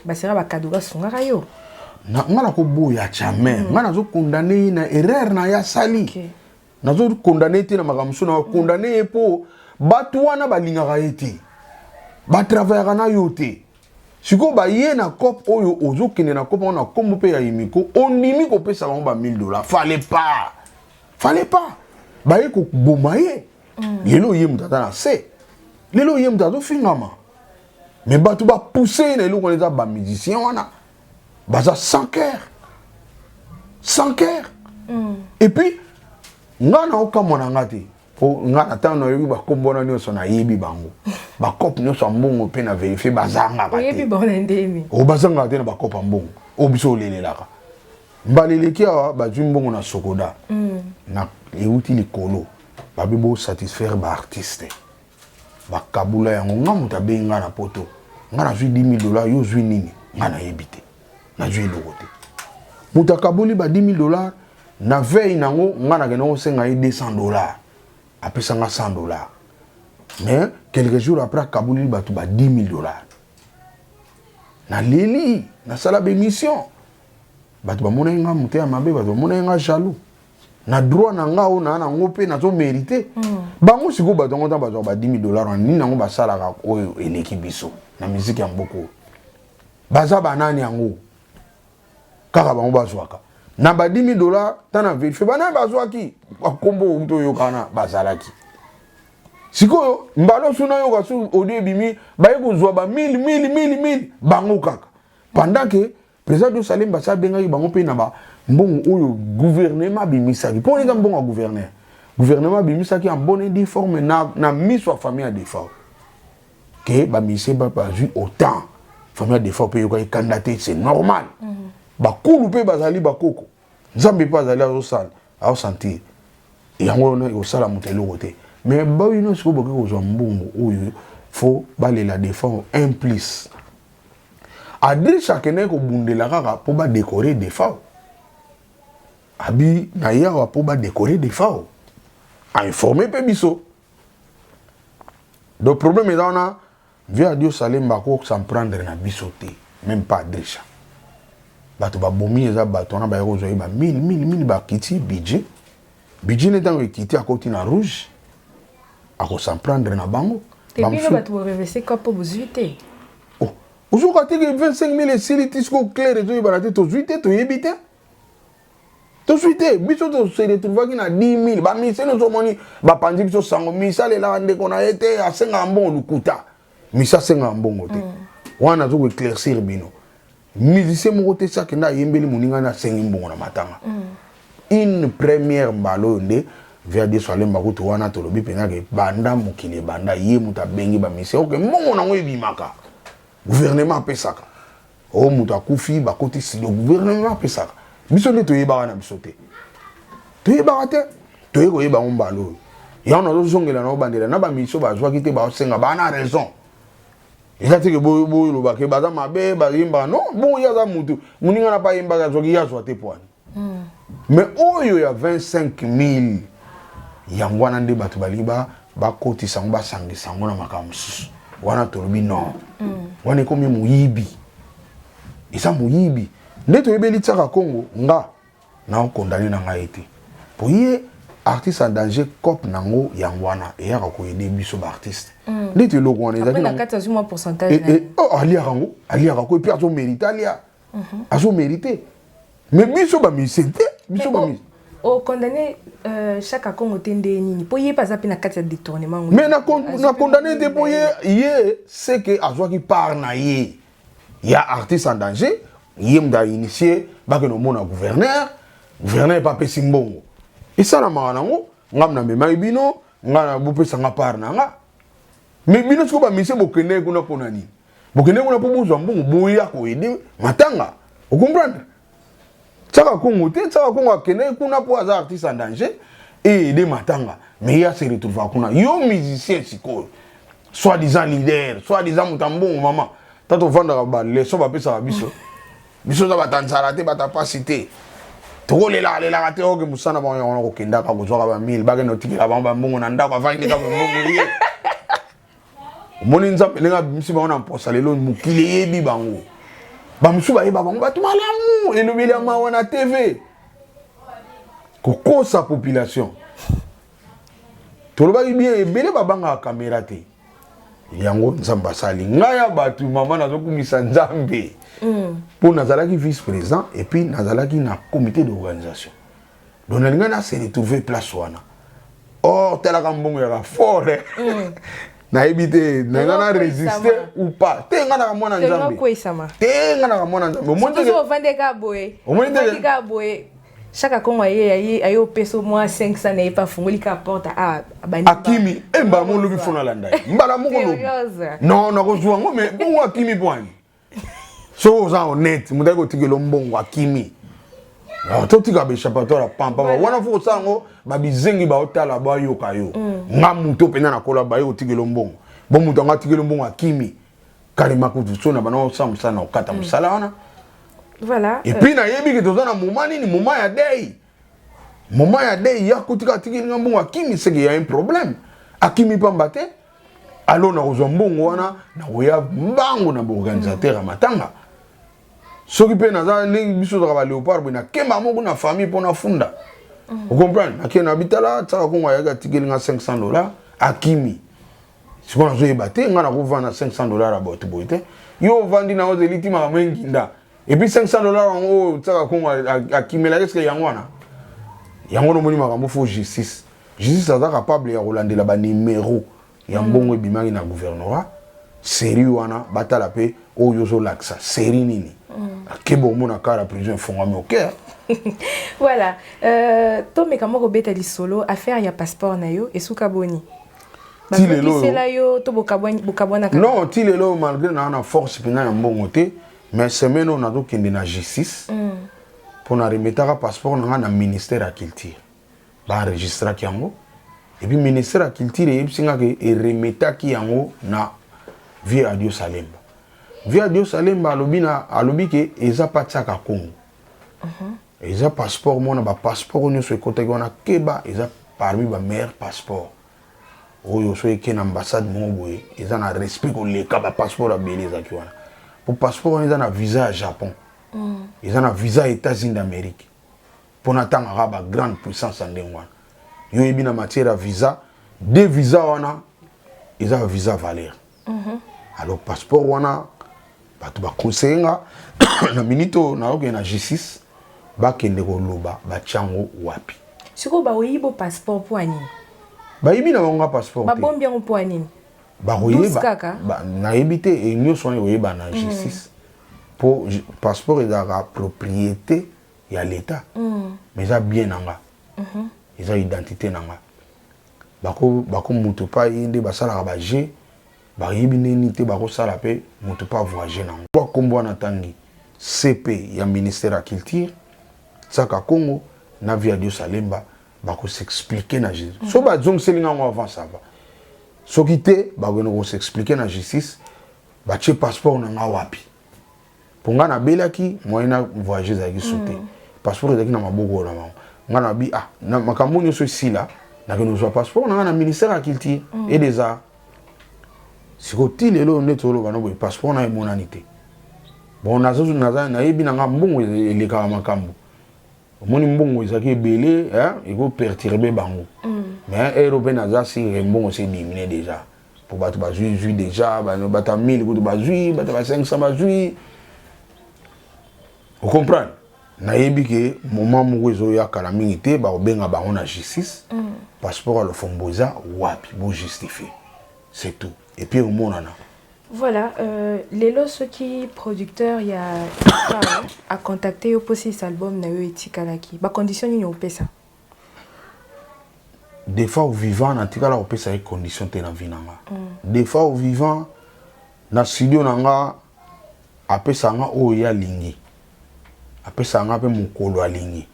basera bakado basungaka yo.
Nga nakoboya jamais. Nga nazokondane ye na erreur na ye asali. Nazokondane ye te na makambo mosusu, nakondane ye mpo bato wana balingaka ye te, batravaillaka na yo te. Sikoyo baye na cope oyo, ozokende na cope wana na nkombo mpe ya Imiko, ondimi kopesa bango ba 1000 $. Fallait pas, fallait pas. Baye koboma ye. Lelo ye moto aza na se, lelo ye moto azofingama, mais bato bapousse ye na eloko wana eza bamusicien wana baza sans cœur, sans cœur. Et puis nga na okamwa na nga te, po nga na ntango nayebi bakombo wana nyonso, nayebi bango, bakope nyonso ya mbongo mpe na vérifie, bazangaka
te.
O bazangaka te na bakope ya mbongo oyo biso olelelaka. Mbala eleki awa, bazwi mbongo na Sokoda na euti likolo. Babi bosatisfaire baartiste, bakabula yango. Nga moto abengi nga na poto, nga nazwi 10 000 $, yo ozwi nini? Nga nayebi te, nazwi eloko te. Moto akaboli ba 10 000 $, na veille nango nga nakende kosenga ye 200 $, apesanga 100 $. Mais quelques jours après, akaboli bato ba 10 000 $. Naleli, nasala bémission, bato bamonaki nga moto ya mabe, bato bamonaki nga jaloux. Na droit na nga oyo naa nango mpe nazomérite bango. Sikoyo bato yango, ntango bazwaka ba 10 000 $ wana, nini yango basalaka oyo eleki biso na miziki ya mboka oyo? Baza banani yango kaka bango bazwaka na ba 10 000 $? Ntan na vérifie banani bazwaki, bakombo outi oyoka wana bazalaki. Sikoyo mbala osu nayoka su audio ebimi, baye kozwa ba 1000 1000 1000 1000, bango kaka, pendant que président Dio Salemba asi abengaki bango mpe na bambongo oyo gouvernement abimisaki, mpo eza mbongo ya gouverneur. Gouvernement abimisaki en bonne et due forme na miso ya famille ya Defao ke bamusicien bazwi autant. Famille ya Defao mpe eyokaki kanda te, c'est normal. Bakulu mpe bazali bakoko, Nzambe mpe azali azosala, azosentir yango wana, ekosala moto eloko te. Mais bino sikoyo bokoki kozwa mbongo oyo fo balela Defao. Un plus, Adriche akendaki kobundela kaka mpo badécorer Defao. Abi na ye awa mpo badécorer Defao, ainforme mpe biso. Donc problème eza wana. Vieux Adio Salemba ako s'en prendre na biso te, même pas Adricha. Bato babomi eza bato wana baya kozwa ye ba 1000 1000 1000, bakiti budget. Budget ne ntango ekiti, akoti na rouge, ako s'en prendre na bango.
Te, bino bato borevese ka mpo bozwi te.
Oh, ozoka te ke 25 000 esili ti siko clair, ezoyebana te. Tozwi te, toyebi te, tozwi te. Biso tose retrouvaki na 10 000. Bamise nyonso omoni bapanzi biso sango, misi alelaka ndeko na ye te, asengaka mbongo, lukuta. Misi asengaka mbongo te. Wana azo koéclaircir bino. Musicien moko te si akende ayembeli moninga asengi mbongo na matanga. Une première mbala oyo nde via Deso alemba kutu wana, tolobi mpenza ke banda mokili ebanda, ye moto abengi bamusicien oke mbongo nango ebimaka, gouvernement apesaka. Oyo moto akufi, bakoti studio, gouvernement apesaka. Biso nde toyebaka na biso te, toyebaka te, toye koyeba yango mbala oyo. Yango nazozongela na obandela na bamission bazwaki te, baosenga baa na raison. Eza teke boyolobake baza mabe, bayembaka non. Bongo ye aza mutu, moninga na mpe ayembaka, azwaki, ye azwa te poani. Mais oyo ya 25 000, yango wana nde bato balingi bakotisa yango, basangisa yango na makambo mosusu wana. Tolobi non, wana ekomi moyibi, eza moyibi. Nde toyebeli tiaka Kongo, nga naokondane na ngai te, po ye artiste en danger, cope nango yango wana eyaka koaider biso baartiste. Ndeti eloko wana
ezalaki na kati, azwi mwa pourcentage na ye.
Oh, aliaka yango, aliaka ko, et puis azomérite alia, azomérite. Mais biso bamusicien te, biso bamusicien.
Okondamne Chaka Congo te nde nini? Mpo ye mpe aza mpe na kati ya détournement ngo.
Mais na condamné te, mpo ye c'est que azwaki part na ye ya artiste en danger. Ye moto ainitié, bakende omona gouverneur, gouverneur epe apesi mbongo. Esalamaka nango, ngam namemaki bino, nga na bopesanga part na nga. Mais bino sikoyo bamusicien, bokendeki kuna mpona nini? Bokendeki kuna mpo bozwa mbongo, boya koaider matanga, ocomprendre? Tiaka Kongo te, Tiaka Kongo akendeki kuna mpo aza artiste en danger, aider matanga. Mais ye ase retrouva kuna. Yo musicien sikoyo, soit disant leader, soit disant moto ya mbongo, mama ta tovandaka, baleçon bapesaka biso, biso oza bato ya nzala te, bato ya pasi te, tokolelaka lelaka te. Oke mosala bango yango wana, kokendaka kozwaka bamille, bakende kotikela bango bambongo na ndako, avandi kaka mbongo ye. Omoni Nzambe ndenge abimisi bango na mposa. Lelo mokili eyebi bango, bamosusu bayeba bango bato malamu, elobeli ya mawa na TV, kokosa population. Tolobaki bien, ebele babangaka kamera te. Yango Nzambe asali ngai ya bato, mama, nazokumisa Nzambe mpo nazalaki vice président et puis nazalaki na comité d'organisation. Donc nalingai na se retrouver place wana. Or talaka mbongo yaka fort, nayebi te nalinga na résister ou pas te. Nga naka mwana Nzambe te, nga naka mwana Nzambe.
Omoni ovandi kaka boye,
Omoni
kaka boye, Chaka Kongo aye opesa mwa 500 na ye mpe afungoli kaka porte.
Akimi e mbala moko lobi, fo nalanda ye mbala moko lobi. Non, nakozwa yango, mais bongo akimi po ani? Soki oza honnête, moto ayaki kotikela mbongo, akimi. Totika baéchappatoire ya pampa wana, fo kosala yango. Babizengi baotala, bayoka yo. Nga moto mpenza nakola, baye kotikela mbongo. Bo moto yango atikeli mbongo, akimi kalema kutu. So na bana osala mosala na kokata mosala wana. Et puis nayebi ke toza na moment nini, moment ya deuil. Moment ya deuil ya kotika, atikeli nga mbongo, akimi, c'est que y a un problème. Akimi pamba te. Alors nakozwa mbongo wana, nakoya mbango na baorganisateur ya matanga. Soki mpe naza ndenge biso ozalaka baléopard boye, nakemba moko na famille mpo nafunda. Ocomprendre? Nakende na bitala tiaka kongo, ayaki, atikeli nga 500 $, akimi. Sikoyo nazoyeba te, nga nakovanda 500 $ ya bato boye te. Yo ovandi na ozeli ti makambo enginda, et puis 500 $ yango oyo tiaka kongo akimelaki, eske yango wana? Yango nomoni makambo, fo justice. Justice aza capable ya kolandela banimero ya mbongo ebimaki na gouvernorat, série wana. Batala mpe oyo ozolakisa série nini. Akeba, omona kara prison efongwami, oke.
Voilà, tomeka moko kobeta lisolo affaire ya passeport na yo. Esuka boni?
Ti lelo oyo-
Bazongisela yo to bokabwanaka?
Non, ti lelo, malgré naa na force mpenza ya mbongo te, mais semaine oyo nazokende na justice mpo na remetaka passeport na nga na ministère ya Culture. Baenregistraki yango, et puis ministère ya Culture eyebisi nga ke eremetaki yango na vieux Adios Alemba. Vieux Adios Alemba alobi na alobi ke eza pa tiaka Congo, eza passeport mona. Bapasseport nyonso ekotaki wana, keba, eza parmi bameilleur passeport oyo. So eke na ambassade moko boye, eza na respect koleka bapasseport ebele ezalaki wana, po passeport wana eza na visa ya Japon, eza na visa ya États-Unis d'Amérique, mpona ntangaka bagrande puissance ya ndenge wana. Yo oyebi, na matière ya visa, de visa wana eza visa valeur. Alors passeport wana, bato baconseille nga na minute oyo nazokende na justice, bakende koloba batiango wapi.
Sikoyo baoyiba passeport mpo ya nini?
Bayibi na bango nga passeport te.
Babombi yango mpo ya nini?
Bakoyeba.
Kaka?
Nayebi te. Nyonso wana ekoyeba na justice, mpo passeport ezalaka propriété ya l'État, mais eza bien na nga, eza identité na nga. Bako moto pa ye nde basalaka baje, bayebi ndeni te, bakosala mpe moto pa voyage nango. Bakombo wana, ntangi CP ya ministère ya Culture, Tsaka Congo na vieux Adios Alemba, bakos'expliquer na justice. So bazongiseli nga yango avant, ça va. Soki te, bakende kos'expliquer na justice, batie passeport na nga wapi, mpo nga nabelaki, moyen na voyage ezalaki so te. Passeport ezalaki na maboko na bango. Nga nabi, ah, na makambo nyonso esila, nakende kozwa passeport na nga na ministère ya Culture et des Arts. Sikoyo ti lelo nde toloba no boye, passeport na emonani te. Bon, nayebi na nga mbongo elekaka makambo. Omoni, mbongo ezalaki ebele, ekoperturber bango, mais ero mpe naza sûr, mbongo se diminue déjà, po bato bazwi zwi déjà, bato ya 1000 kutu bazwi, bato ba 500 bazwi. Ocomprendre? Nayebi ke moment moko ezoya, kala mingi te, bakobenga bango na justice. Passeport ya Lofombo eza wapi? Bojustifie, c'est tout, et puis omonana.
Voilà, lelo soki producteur ya acontacte yo mpo sisa album na yo etikalaki, bacondition nini opesa?
Des fois au vivant, natikala kopesa ye condition te na vie na nga. Des fois au vivant, na studio na nga, apesa nga oyo ye alingi, apesa nga mpe mokolo alingi.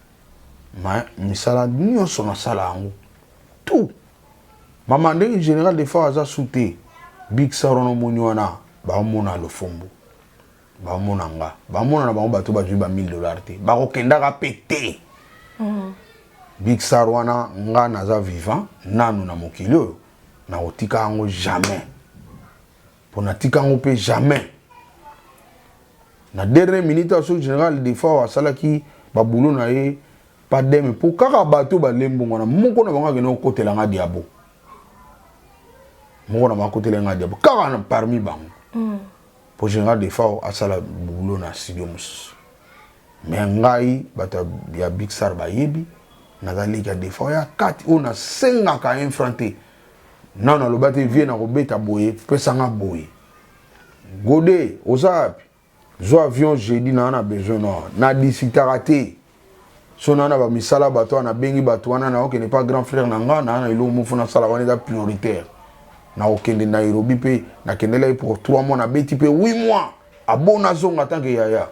Ma misala nyonso nasala yango tout, mama. Ndenge général des fois aza su te, big star wana, omoni wana, baomona Lofombo, baomona nga, bamona na bango bato bazwi ba 1000 $ te, bakokendaka mpe te. Big star wana, nga naza vivant nanu na mokili oyo, nakotika yango jamais, mpo natika yango mpe jamais. Na dernière minute aso, général des fois asalaki babulo na ye pa deme, mpo kaka bato balembongo wana, moko na bango akende kokotela nga diabo, moko na bango akotela nga diabo kaka na parmi bango, mpo général des fois asala bulo na studio mosusu. Mais ngai, bato ya big star bayebi, naza leki ya Defao ya kati oyo nasengaka un franc te. Nano aloba te: "Vieux, na kobeta boye, pesanga boye." Gode, oza wapi? Zwa avion jeudi, naa na besoin no. Nadisitaka te. So naa na bamisala, bato wana nabengi, bato wana naokende pa grand frère na nga, naa na eloko mofo nasala wana, eza prioritaire. Nakokende Nairobi mpe nakendelaki pour 3 mois, nabeti mpe 8 mois, abona azonga tanke yaya.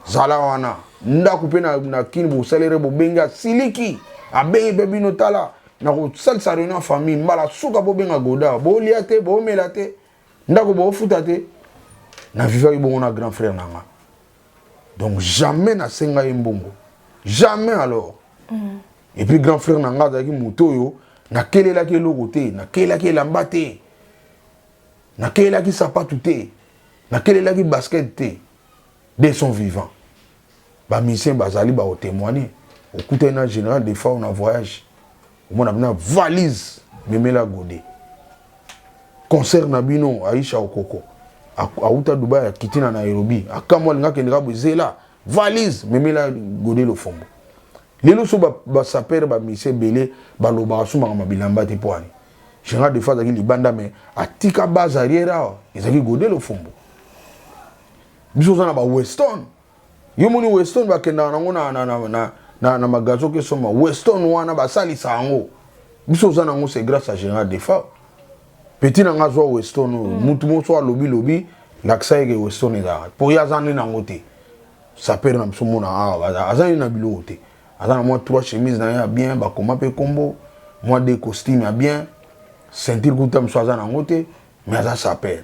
Zala wana ndako mpe na, na kini bosalere bobengi asiliki abengi mpe bino tala nakosalisa réunion ya famille mbala suka bobenga Godard bolia te bomela te ndako bofuta te. Navivaki bongo na grand frère na nga, donc jamais nasenga ye mbongo, jamais. Alors et puis grand frère na nga azalaki moto oyo nakelelaki eloko te, nakelelaki elamba te, nakelelaki sapatu te, nakelelaki basket te. De son vivant, bamusicien bazali baotémoigne. Okutani na général Defao na voyage, omona bina valise memela Gode. Concert na bino Aisha Okoko auta Dubai, akiti na Nairobi, akamwa, alinga akende kaka boye, zela valise memela Gode Lofombo. Lelo so basapeurs, bamusicien ebele balobaka so makambo bilamba te. Mpo ani général Defao azalaki libanda, mais atika base arrière awa ezalaki Gode Lofombo. Biso oza na baweston, yo moni Weston bakendaka nango na magasin, okesomba Weston wana, basalisa yango. Biso oza nango, c'est grâce à général Defao. Petit na nga azwa Weston oyo, mutu moko alobi lobi lakisa yeke Weston ezalaka mpo ye aza nde nango te. Sapeur na biso mona awa aza nde na biloko te, aza na mwa trois chemise na ye ya bien, bakoma mpe kombo, mwa deux costume ya bien, ceinture kuta mosu aza nango te, mais aza sapeur.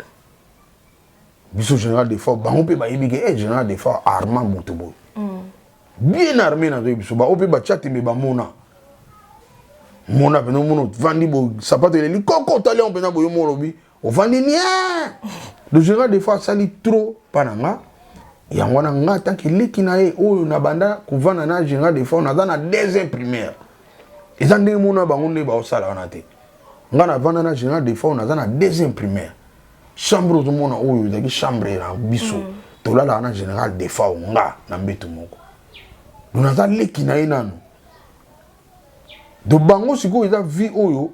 Biso général Defao, bango mpe bayebi ke général Defao arma moto boye bien armé. Nazoyebi biso bao mpe batya tembe, bamona mona mpenza, omona ovandi bo sapato eleli koko, otali yango mpenza boye, mo olobi ovandi nie. Le général Defao asali trop mpa na nga. Yango wana nga tanke leki na ye oyo na banda kovanda na général Defao, naza na deuxième primaire. Eza ndenge mona bango nde baosala wana te. Nga navanda na général Defao, naza na deuxième primaire. Chambre ozomona oyo ezalaki chambre na biso, tolalaka na général Defao nga na mbeto moko. Donc naza leki na ye nano. Donc bango sikoyo eza vie oyo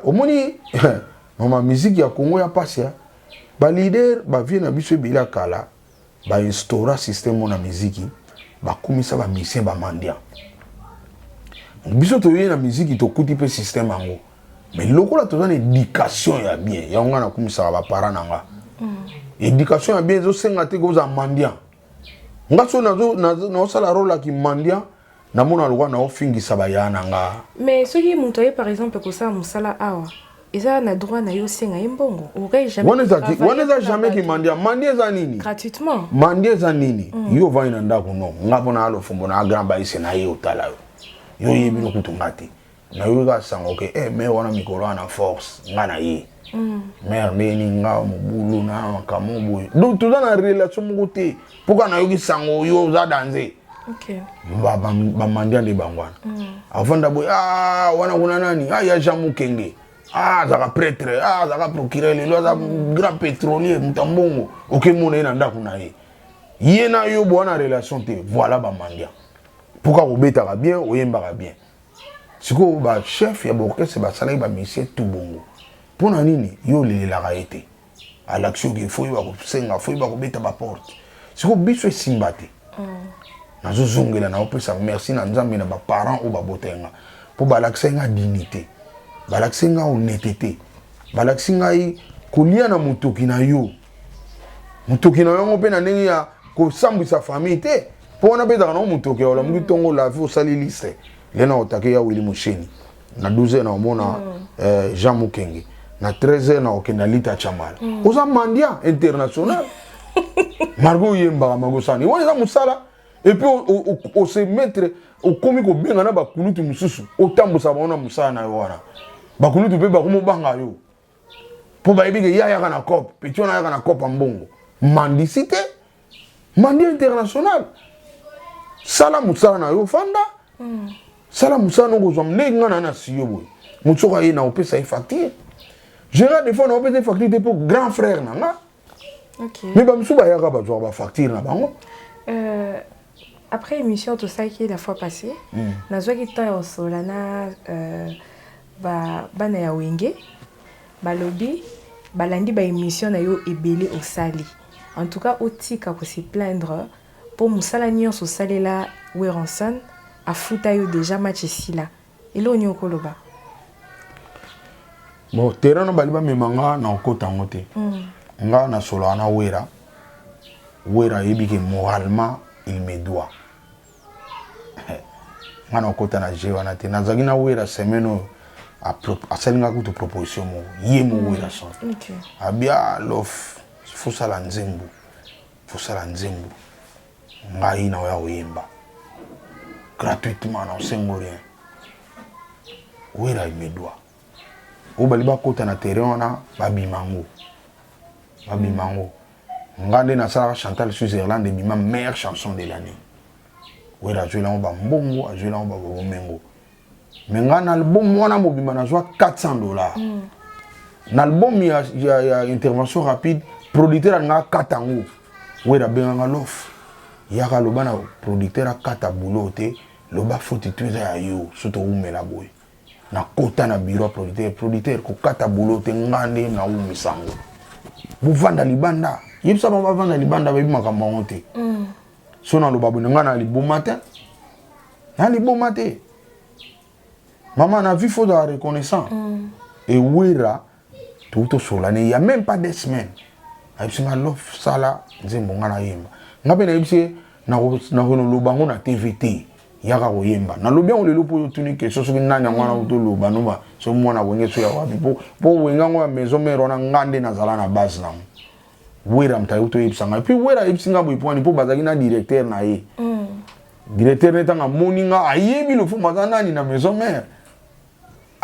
omoni mama musique ya Congo ya pasi ya baleader, bavie na biso ebele ya kala bainstaura système oyo na miziki, bakomisa bamusicien bamendiant. Biso toye na miziki, tokuti mpe système yango, mais lokola toza na éducation ya bien, yango nga nakumisaka baparent na nga. Éducation ya bien ezosenga te kozala mendiant. Nga so naosala rôle ya mendiant, namona lokwa naofingisa baya na nga.
Mais soki moto aye par exemple kosala mosala awa, eza na droit na yo osenga ye mbongo.
Wana eza jamais ki mendiant. Mendiant eza nini?
Gratuitement.
Mendiant eza nini? Yo ovandi na ndako no nga mpo na Lofombo na grand baise na ye, otala yo, yo oyebi no kutu nga te. Nayoki kaka sango ke mare wana mikolo wana force nga na ye mare ndeni nga mobulu na makambo boye. Donc toza na relation moko te mpo kaka nayoki sango yo oza danger. Bamendiant nde bango wana, avanda boye wana kuna nani ya Jean Mukenge, azalaka prêtre, azalaka procureur, lelo aza grand pétrolier, moto ya mbongo. Okemona ye na ndako na ye, ye na yo bo wana relation te. Voilà bamendiant. Mpo kaka obetaka bien, oyembaka bien. Sikoyo bachef ya baorchestre basalaki bamusicien tu bongo mpo na nini? Yo olelelaka ye te, alakisi oke fo yeba kosenga, fo yeba kobeta baporte. Sikoyo biso esimba te. Nazozongela, naopesa merci na Nzambe na baparent oyo babota nga, mpo balakisaki nga dignité, balakisi nga honnêteté, balakisi ngai kolia na motoki na yo, motoki na yango mpe na ndenge ya kosambwisa famille te. Mpo wana mpe ezalaka nango motoki ya olamuki ntongo, lavi, osali liste le na otake ya Wili Mosheni na 12 heures, na omona Jean Mukenge na 13 heures, na okenda Lita Chamala. Oza mendiant international malgré oyembaka, malgré osani wana eza mosala. Et puis ose mettre, okomi kobenga na bakulutu mosusu, otambusa bango na mosala na yo wana. Bakulutu mpe bakomobanga yo mpo bayebi ke ye ayaka na cope, petit wana ayaka na cope ya mbongo. Mendicité, mendiant international. Sala mosala na yo, fanda, sala mosala nokozwa ndenge nga na siyo boye. Moto soki aye na opesa ye facture, Gérard des fois na opesa ye facture te mpo grand frère na nga. Mais bamosusu bayaka, bazwaka bafacture na bango.
Après émission tosalaki la fois passée, nazwaki temps ya kosola na bana ya Wenge. Balobi balandi baémission na yo ebele osali. En tout cas otika kose plaindre mpo mosala nyonso osalela Werrason, afuta yo déjà, match esila. Eloko nini okoloba?
Bon, terrain no bali bamema nga na okota yango te. Nga nasolaka na Wera. Wera ayebi ke moralement Il me doit. Nga nakota na jeu wana te. Nazalaki na Wera semaine oyo, asali nga kutu proposition moko ye mo Wera son. Abia Lof, fosala nzembo, fosala nzembo, ngai na oya koyemba gratuitement, na osengo rien. Wera, il me doit. Oyo bali bakota na terrain wana, babima yango, babima yango. Nga nde nasalaka Chantal Switzerland, ebima meilleure chanson de l'année. Wera azweli yango bambongo, azweli yango babomengo. Me nga na album wana mobimba nazwa 400 $. Na album ya Intervention rapide, producteur alingaka akata yango. Wera abenganga: "Lof, yaka, loba na producteur akata boulot te, loba faute to eza ya yo so towumela boye." Nakota na bureau ya producteur: "Producteur, kokata boulot te, nga nde nawumisa yango. Bovanda libanda, yebisa bango bavanda libanda, bayebi makambo yango te." So naloba boye, nga na liboma te, na liboma te. Mama, na vie faut ozala reconnaissant. Ewera toki tosola ne, ya même pas 2 semaines, ayebisi nga: "Lof, sala nzembo, nga nayemba." Nga mpe nayebisi ye: "Nakoloba yango na TV te, yaka koyemba." Nalobi yango lelo mpo otuni question soki nani yango wana. Toloba noba soki mwana Wenge so ya wapi, mpo Wenge yango ya Maison Mère wana, nga nde nazala na base nango. Wera moto ayoki toyebisa ngai. Puis Wera ayebisi nga boye pwani mpo bazalaki na directeur na ye. Directeur ne, ntango amoni nga, ayebi Lofombo aza nani na Maison Mère.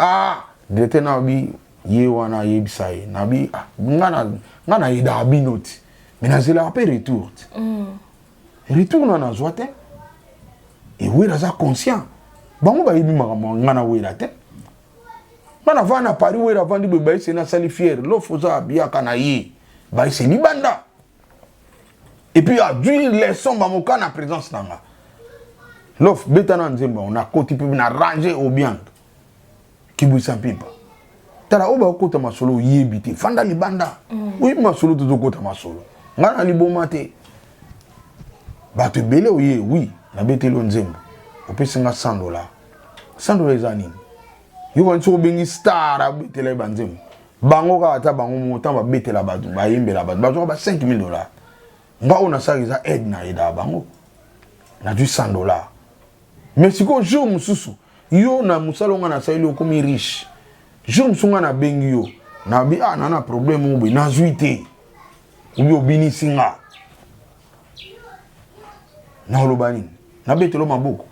Ah, directeur na bi ye wana ayebisa ye nabi: "Ah, nga nayedaka bino ti, mais nazelaka mpe retour ti. Retour na nazwa te." Ewera aza conscient, bango bayebi makambo. Nga na Wera te, nga navanda na Paris, Wera avandi boye, bayese nasali fier Lof oza abiyaka na ye, bayese libanda. Et puis azwi leçon bamoka na présence na nga: "Lof, beta na nzembo yango." Nakoti mpe na range obiang kibwisa mpipa. Tala oyo bakokota masolo, oyebi te, fanda libanda. Oyebi masolo, tozokota masolo. Ngai na liboma te. Bato ebele oye, oui, nabeteli yo nzembo, opesi nga 100 $. 100 $ eza nini? Yo kani soki obengi star abetela ye banzembo, bango kaka, ata bango moko, ntango babetela bato, bayembela bato, bazwaka ba 5000 $. Nga oyo nasalaka eza aide, na aidaka bango, nazwi 100 $. Mais sikoyo jour mosusu yo na mosala nga nasaleli, okomi riche, jour mosusu nga nabengi yo, nabi: "Ah, na problème oyo boye, nazwi te," obi obinisi nga, naoloba nini? Nabetelo maboko?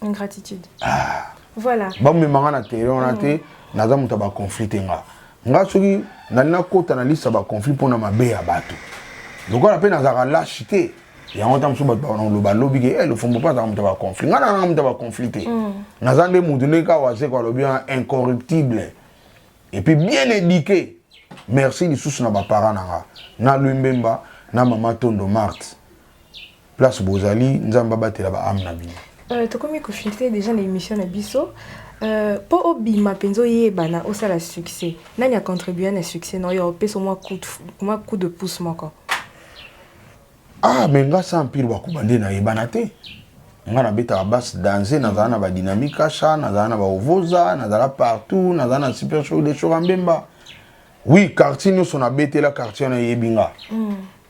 Ingratitude. Ah. Voilà.
Bamemanga na terrain wana te. Naza moto ya baconflit te. Nga soki nali nakota na liste ya baconflit mpona mabe ya bato, lokola mpe nazalaka lâche te. Yango ta mosusu bato bakoloba lobi ke Lofombo mpo azalaka moto ya baconflit. Nga nanga moto ya baconflit te. Naza nde motu ndenge kaka Wazeko alobi wana, incorruptible et puis bien éduqué. Merci lisusu na baparent na nga, na Lwimbemba na mama Tondo Marte, place bozali, Nzambe abatela baâme na bino.
Tokomi kofiltre déjà na émission na biso. Mpo obima mpenza, oyebana, osala succès, nani acontribue na succès na oyo, opesa mwa coup de pouce moko?
Ah, mais nga sa Empire Bakuba nde nayebana te. Nga nabetaka basse danse, nazala na badynamique asha, nazala na baovoza, nazala partout, nazala na Super Show de Shoka Mbemba. Oui, quartier nyonso nabetela, quartier wana eyebi nga.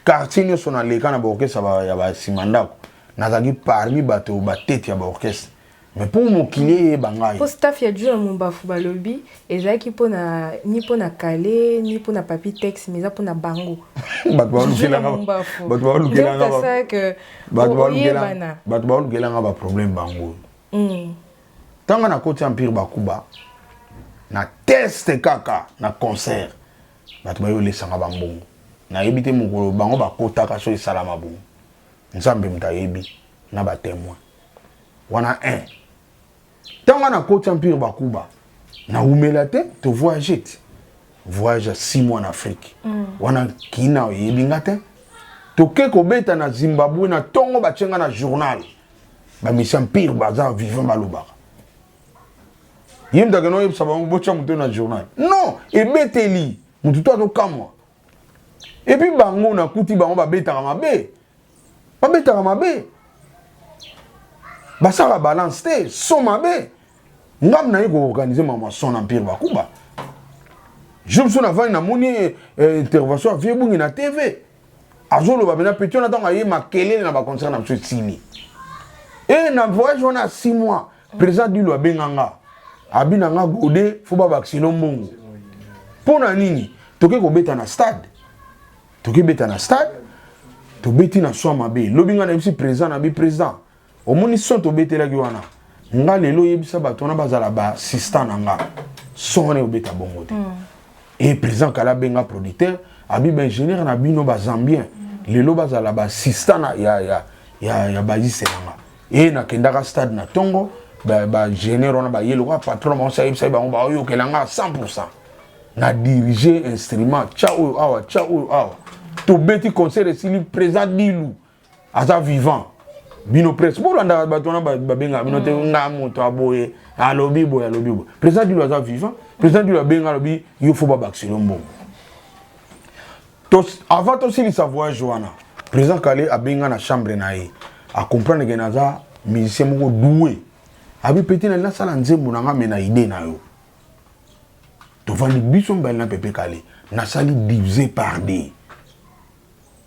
Quartier nyonso naleka na baorchestre ya basima ndako, nazalaki parmi bato batete ya baorchestre. Mais mpo mokili eyeba ngai...
Mpo staff ya Juna Mombafu balobi ezalaki mpona ni mpona Kale ni mpona Papi Tex, mais eza mpona bango.
Bato baolukelanga baproblème bango. Ntango nakoti Empire Bakuba, na test kaka na concert, bato bayolesanga bambongo. Nayebi te mokolo bango bakotaka so esalama bongo, Nzambe moto ayebi na batémoin wana. 1 ntango nakoti Empire Bakuba, nawumela te, tovoyage te, voyage ya 6 mois na Afrique. Wana kina oyebi nga te. Toke kobeta na Zimbabwe, na ntongo batie nga na journal, bamisi Empire baza vivant, balobaka ye moto akende oyebisa bango botya moto na journal. Non, ebeteli motu to azokamwa. Et puis bango nakuti bango babetaka mabe, babetaka mabe, basalaka balance te, son mabe. Ngam naye koorganiser mama son na Empire Bakuba. Jour mosusu navandi, namoni intervention ya vieux Bungi na TV. Azoloba mpenza petit wana, ntango aye, makelele na baconcert na biso esili. E na voyage wana ya 6 mois, président Dilu abenga nga, abi na nga: "Gode, faut babakiselo mbongo." Mpo na nini? Toke kobeta na stade, tokebeta na stade, tobeti na son mabe. Lobi nga nayebisi président, nabi: "Président, omoni son tobetelaki wana? Nga lelo oyebisa bato wana bazala baassistant na nga, son wana ebeta bongo te." E président Kala abenga producteur, abi: "Baingénieur na bino bazambien, lelo bazala baassistant ya bassiste na nga." E nakendaka stade na ntongo, baingénieur wana baye lokola patron bango, ayebisa bango baoyokela nga 100. Na dirige instrument, tya oyo awa, tya oyo awa. Tobeti concert, esili. Président Dilu aza vivant, bino presse bolandaka bato wana babengaka bino te. Nga moto aboye, alobi boye, alobi boye. Président Dilu aza vivant. Président Dilu abenga, alobi: "Yo, faut babakiselo mbongo." Avant tosilisa voyage wana, président Kale abenga na chambre na ye, acomprendre ke naza musicien moko doué. Abi: "Petit, nali nasala nzembo na nga, me na idée na yo." Tovandi biso mibale na Pepe Kale, nasali "Divisé par deux".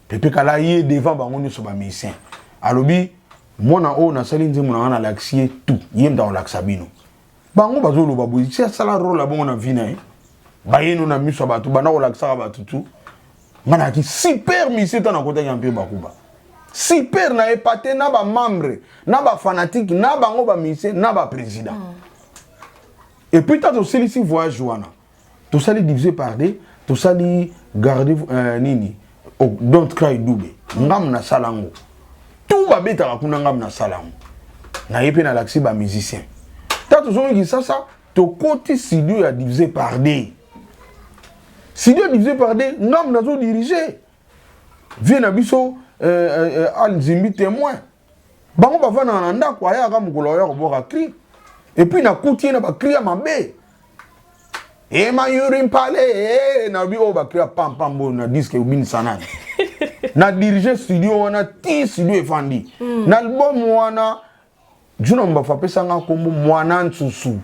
Pepe Kale aye devant bango nyonso bamusicien, alobi: "Mwana oyo, nasali nzembo na nga, nalakisi ye tout, ye mutu akolakisa bino." Bango bazoloba boye: si asala role ya bongo na vie na ye, bayeno na miso ya bato, banda kolakisaka bato tu. Nga nayaki super musicien. Ntango nakotaki Empire Bakuba, super na epate na bamembre, na bafanatike na bango, bamusicien na baprésident. Et puis ntango tosilisi voyage wana, tosali "Divisé par deux", tosali garde nini, oh, "Don't Cry Dube". Ngamu nasala yango tu, babetaka kuna, ngamu nasala yango. Naye mpe nalakisi bamusicien. Ntango tozongi Kinshasa, tokoti studio ya "Divisé par deux". Studio "Divisé par deux", ngamu nazodirige, vie na biso Al Zimbi témoin. Bango bavandaka na ndako, ayaka mokolo aya kobwaka cri, et puis nakuti ye na bacri ya mabe: "Emayuri mpale." Nalobi: "Oyo bacri ya pampam oyo na disque obinisa nani?" Na dirige studio wana ti studio efandi. Na album wana, Juna Mbafu apesanga nkombo Mwana Nsusu.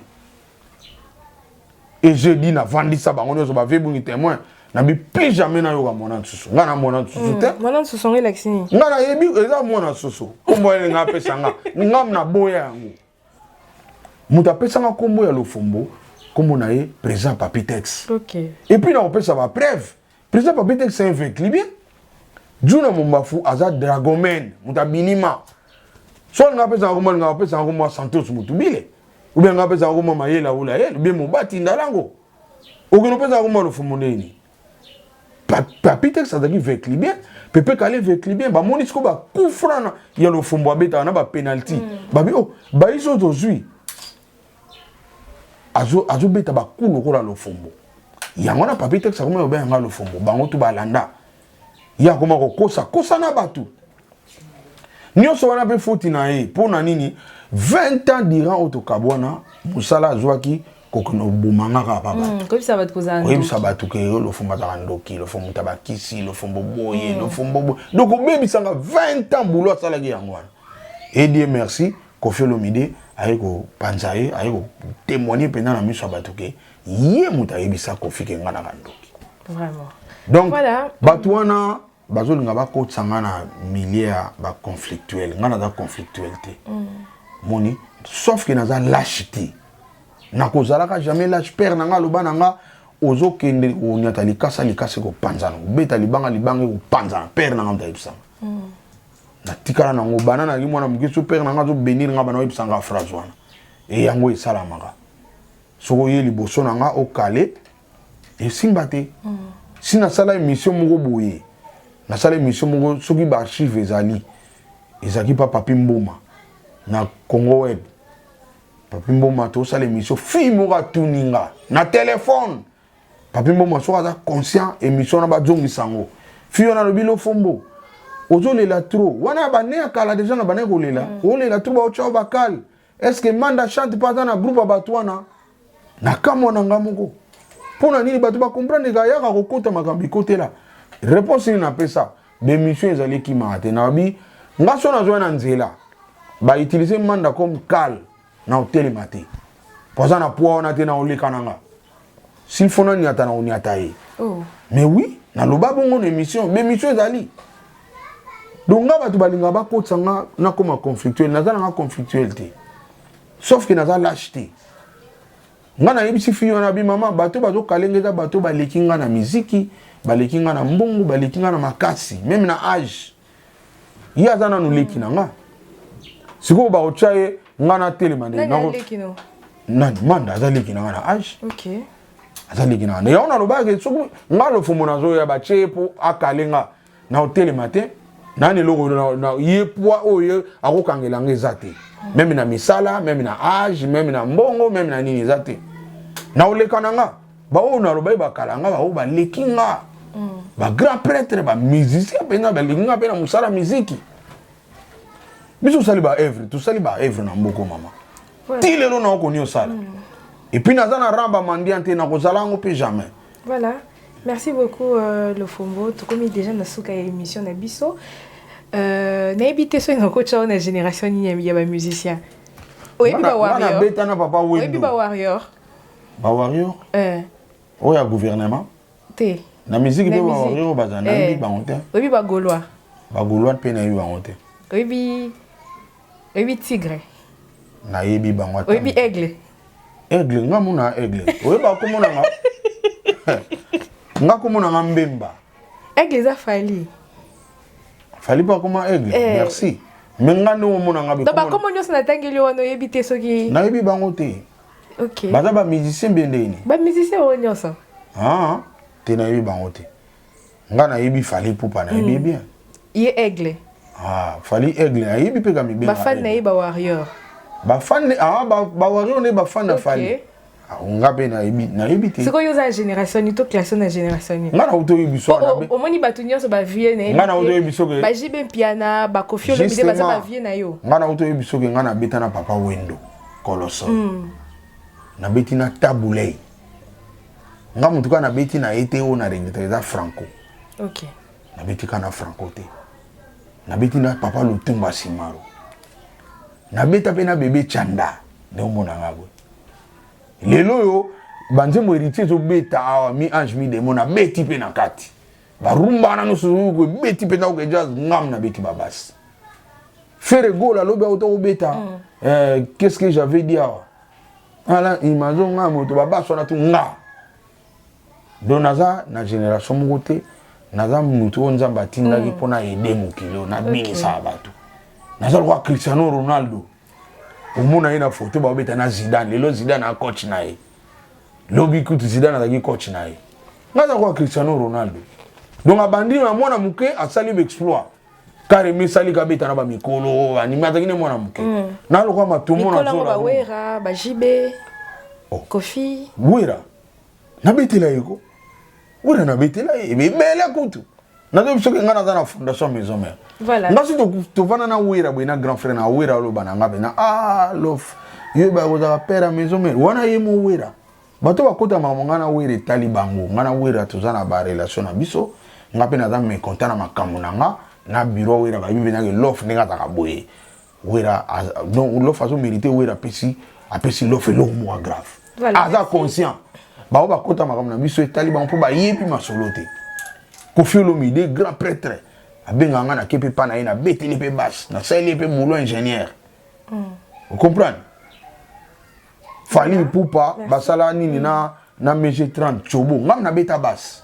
Et je dis, navandisa bango nyonso, bave bungi témoin, nabi: "Plus jamais nayoka Mwana Nsusu." Nga na Mwana Nsusu te.
Mwana Nsusu yango elakisi nini?
Nga nayebi eza Mwana Nsusu, nkombo ene nga apesanga nga, naboya yango. Moto apesanga nkombo ya Lofombo, nkombo na ye président Papi Tex. Et puis nakopesa bapreuve. Président Papi Tex, c'est un véclubien. Juna Mombafu aza dragoman, moto abinima. So alinga apesanga nkombo, alinga apesanga nkombo ya Santos Motubile, ou bien nga apesanga nkombo ya Mayela Ula ye, ou bien Mobati Ndalango. Okende opesanga nkombo ya Lofombo ndeni? Papi Tex azalaki véclubien, Pepe Kale véclubien. Bamoni sikoyo bakufrana ya Lofombo, abetaka na bapenalty. Babi: "O baisi oyo tozwi, azobeta baku lokola Lofombo." Yango wana Papi Tex akoma kobenga Lofombo. Bango tu balanda ye, akoma kokosa kosa na bato nyonso wana. Mpe foti na ye mpo na nini? 20 ans durant oyo tokabwana, mosala azwaki kokende obomanga kaka pa bato.
Koyebisa bato kozala
Koyebisa bato ke yo Lofombo azalaka ndoki, Lofombo moto abakisi, Lofombo boye, Lofombo boye. Donc obebisanga 20 ans boulot asalaki yango wana. Et Dieu merci, Kofi Olomide aye kopanza ye, aye kotémoigne mpenza na miso ya bato ke ye moto ayebisa Kofi ke nga na bandoki.
Vraiment.
Donc
Voilà.
bato wana bazolinga bakotisa nga na milieu ya baconflictuel. Nga naza conflictuel te, moni, sauf ke naza lâche te. Nakozalaka jamais lâche. Père na nga aloba na nga: "Ozokende oniata likasa, likasa ekopanzana. Obeta libanga, libanga ekopanzana." Père na nga moto ayebisanga, natikala nango bana naki mwana moke. So père na nga azobénir nga, bana oyebisanga phrase wana. E yango esalamaka soki oye liboso na nga, okale esimba te. Si nasala émission moko boye, nasala émission moko, soki baarchive ezali, ezalaki mpa Papi Mboma na Congo Web. Papi Mboma, tosala émission, fille moko atuni nga na telefone. Papi Mboma soki aza conscient, émission wana bazongisa yango. Fille wana alobi: "Lofombo, ozolela trop." Wana bane ya kala déjà na bane kolela. "Olela trop, baotya bakale. Est ce que Manda Chante mpo aza na groupe ya bato wana?" Na kamwa na nga moko, mpo na nini bato bacomprendre ka yaka kokota makambo ekotela? Réponse nini napesa? Bémission ezali ekimaka te. Nababi nga so nazwa na nzela, bautilize Manda comme cale na otelema te, po aza na poids wana te na oleka na nga. S'il faut naniata, na oniata ye.
Oh.
Mais oui, naloba bongo na émission, bémission ezali. Donc nga bato balingaka bakotisa nga nakoma conflictuel, naza nanga conflictuel te, sauf que naza lâche te. Nga nayebisi fille wana bi mama, bato bazokalenga eza bato baleki nga na miziki, baleki nga na mbongo, baleki nga na makasi, même na âge. Ye aza nanu leki na nga. Sikoyo bakotya ye, nga natelema nde nani? Manda aza leki na nga na âge. Aza leki na nga. Yango nalobaki, soki nga Lofombo nazoya, batie ye mpo akale nga na otelema te. Nani eloko ye poids oyo akokangela nga eza te, même na misala, même na âge, même na mbongo, même na nini, eza te. Na oleka na nga baoyo naloba bakala nga, baoyo baleki nga, bagrand prêtre, bamusicien mpenza, baleki nga mpe na mosala miziki. Biso tosali baœuvre, tosali baœuvre na mboko mama ti lelo naokoni osala. Et puis naza na rang bamandian te, nakozala yango mpe jamais.
Voilà. Merci beaucoup, Lofombo. Tokomi déjà na suka ya émission na biso. Nayebi te soki nakotya na génération nini ya bamusicien. Oyebi bawarrior?
Nabeta na papa.
Oyebi bawarrior?
Bawarrior oyo ya gouvernement?
Te.
Na musique mpe bawarrior baza, nayebi bango te.
Oyebi bagaulois?
Bagaulois mpe nayebi bango te.
Oyebi tigre?
Nayebi bango.
Oyebi aigle?
Aigle, nga mona aigle. Oyeba komona nga, nga komona nga mbemba.
Aigle eza Fally.
Fally mpe akoma aigle? Eh. Merci, mais nga nde omona nga.
Donc bakombo nyonso natangeli wana, oyebi te soki?
Nayebi bango te. Baza bamusicien bien ndeni?
Bamusicien oyo nyonso.
Ah, te, nayebi bango te. Nga nayebi Fally Ipupa, nayebi bien.
Ye aigle.
Ah, Fally aigle, nayebi mpe ka mibenga.
Bafan na ye bawarrior.
Bafan, ah, bawarrior nde bafan na Fally. Ah, nga mpe nayebi, nayebi te.
Sikoyo oza na génération nini? Toclasse na génération nini?
Nga nauti oyebi so.
Omoni bato nyonso bavie na
Nga nauti oyebi soki
baJB Mpiana, baKoffi Olomide, baza bavie na yo.
Nga nauti oyebi soki nga nabeta na papa Wendo Koloso, nabeti na Tabu Ley. Nga motu kaka nabeti na ye te oyo na regretter eza Franco. Nabeti kaka na Franco te, nabeti na papa Lutumba Simaro, nabeta mpe na bebe Chanda. Nde omonanga boye lelo oyo, banzembo Héritier ezobeta awa, mi ange mi démon, nabeti mpe na kati barumba wana nyonso ebeti mpenza oke jazz. Ngam nabeti babasi Ferre Gola alobi auta kobeta. Qu'est-ce que j'avais dit awa ala imazo nga moto babasi wana tu nga. Donc naza na génération moko te, naza motu oyo Nzambe atindaki mpona aider mokili oyo, nabinisaka bato. Naza lokola Cristiano Ronaldo, omona ye na foto baobeta na Zidane. Lelo Zidane a coach na ye, lobi kutu Zidane azalaki coach na ye. Nga aza lokola Cristiano Ronaldo. Donc abandi na mwana moke, asali baexploit carrément, esali kabeta na bamikolo anime, azalaki ne mwana moke na lokola matomo.
Na bawera, baJB, Koffi.
Wera nabetela ye ko, Wera nabetela ye ebele kutu. Nazoyebi soki ngai naza na fondation Maison Mère. Nga soki tovanda na Wera boye, na grand frère na Wera, aloba na nga mpena: "Ah Lof, yo oyebaka kozala père ya Maison Mère wana." Ye mo Wera, bato bakota makambo ngai na Wera etali bango. Ngai na Wera toza na barelation na biso. Nga mpe naza mécontent na makambo na nga na bureau Wera. Bayebi mpenzake Lof ndenge azalaka boye. Wera, donc Lof azomérite. Wera apesi Lof eloko moko grave. Aza conscient. Bango bakota makambo na biso etali bango mpo bayebi masolo te. Koffi Olomide, grand prêtre, abengaka nga, nake mpe mpa na ye, nabeteli mpe base, nasaleli ye mpe boulot ingénieur. Ocomprendre? Fally Ipupa basala nini na MG 30 Chobo, ngam nabeta base.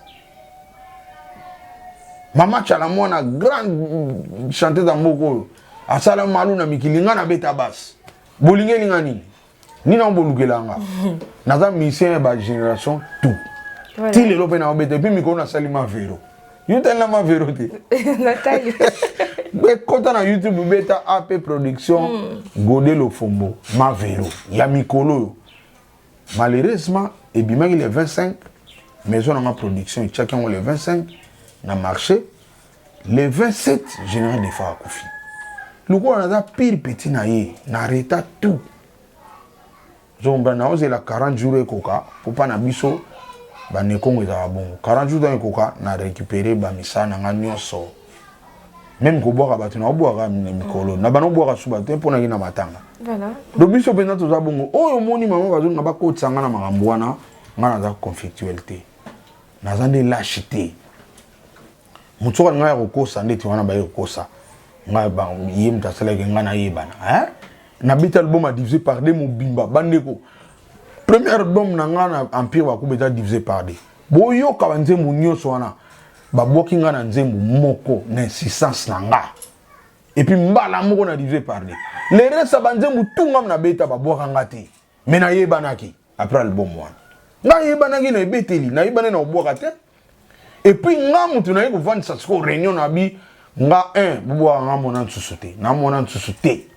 Mama Tshala Mwana, grande chanteuse ya mboka oyo asala malu na mikili, nga nabeta base. Bolingeli nga nini? Nini yango bolukela nga? Naza musicien ya bagénération tout ti lelo mpe naobeta. Et puis mikolo nasali mavero, yo tali na mavero te? Ekota na YouTube, beta AP Production, Gode Lofombo, mavero ya mikolo oyo. Malheureusement ebimaki le 25. Maison nanga production etiaki yango le 25 na marché. Le 27, général Defao akufi. Lokola naza pire petit na ye, na reta tout ozomba, naozela 40 jours ekoka po mpa na biso banekongo ezalaka bongo. 40 jours ntango ekoka, na récupéré bamisala na nga nyonso, même kobwaka bato naobwaka na mikolo na bana obwaka su bato te mpo naki na matanga. Donc biso mpenza toza bongo. Oyo omoni mama bazonga bakotisa nga na makambo wana, nga naza conflictuel te, naza nde lâche te. Motu soki alinga ya kokosa ndeti wana, baye kokosa. Nga ye moto asalaki nga nayebana, hein? Nabeti album a divisé par deux mobimba. Bandeko, premier album na nga na Empire Bakuba eza divisé par deux. Boyoka banzembo nyonso wana, babwaki nga na nzembo moko na insistance na nga, et puis mbala moko na divisé par deux. Le reste ya banzembo tu nga nabeta, babwaka nga te, mais nayebanaki. Après album wana, nga nayebanaki na ebeteli, nayebani na kobwaka te. Et puis nga motu naye kovandisa sikoyo réunion na bi nga 1, bobwaka nga mona nsusu te, namona nsusu te.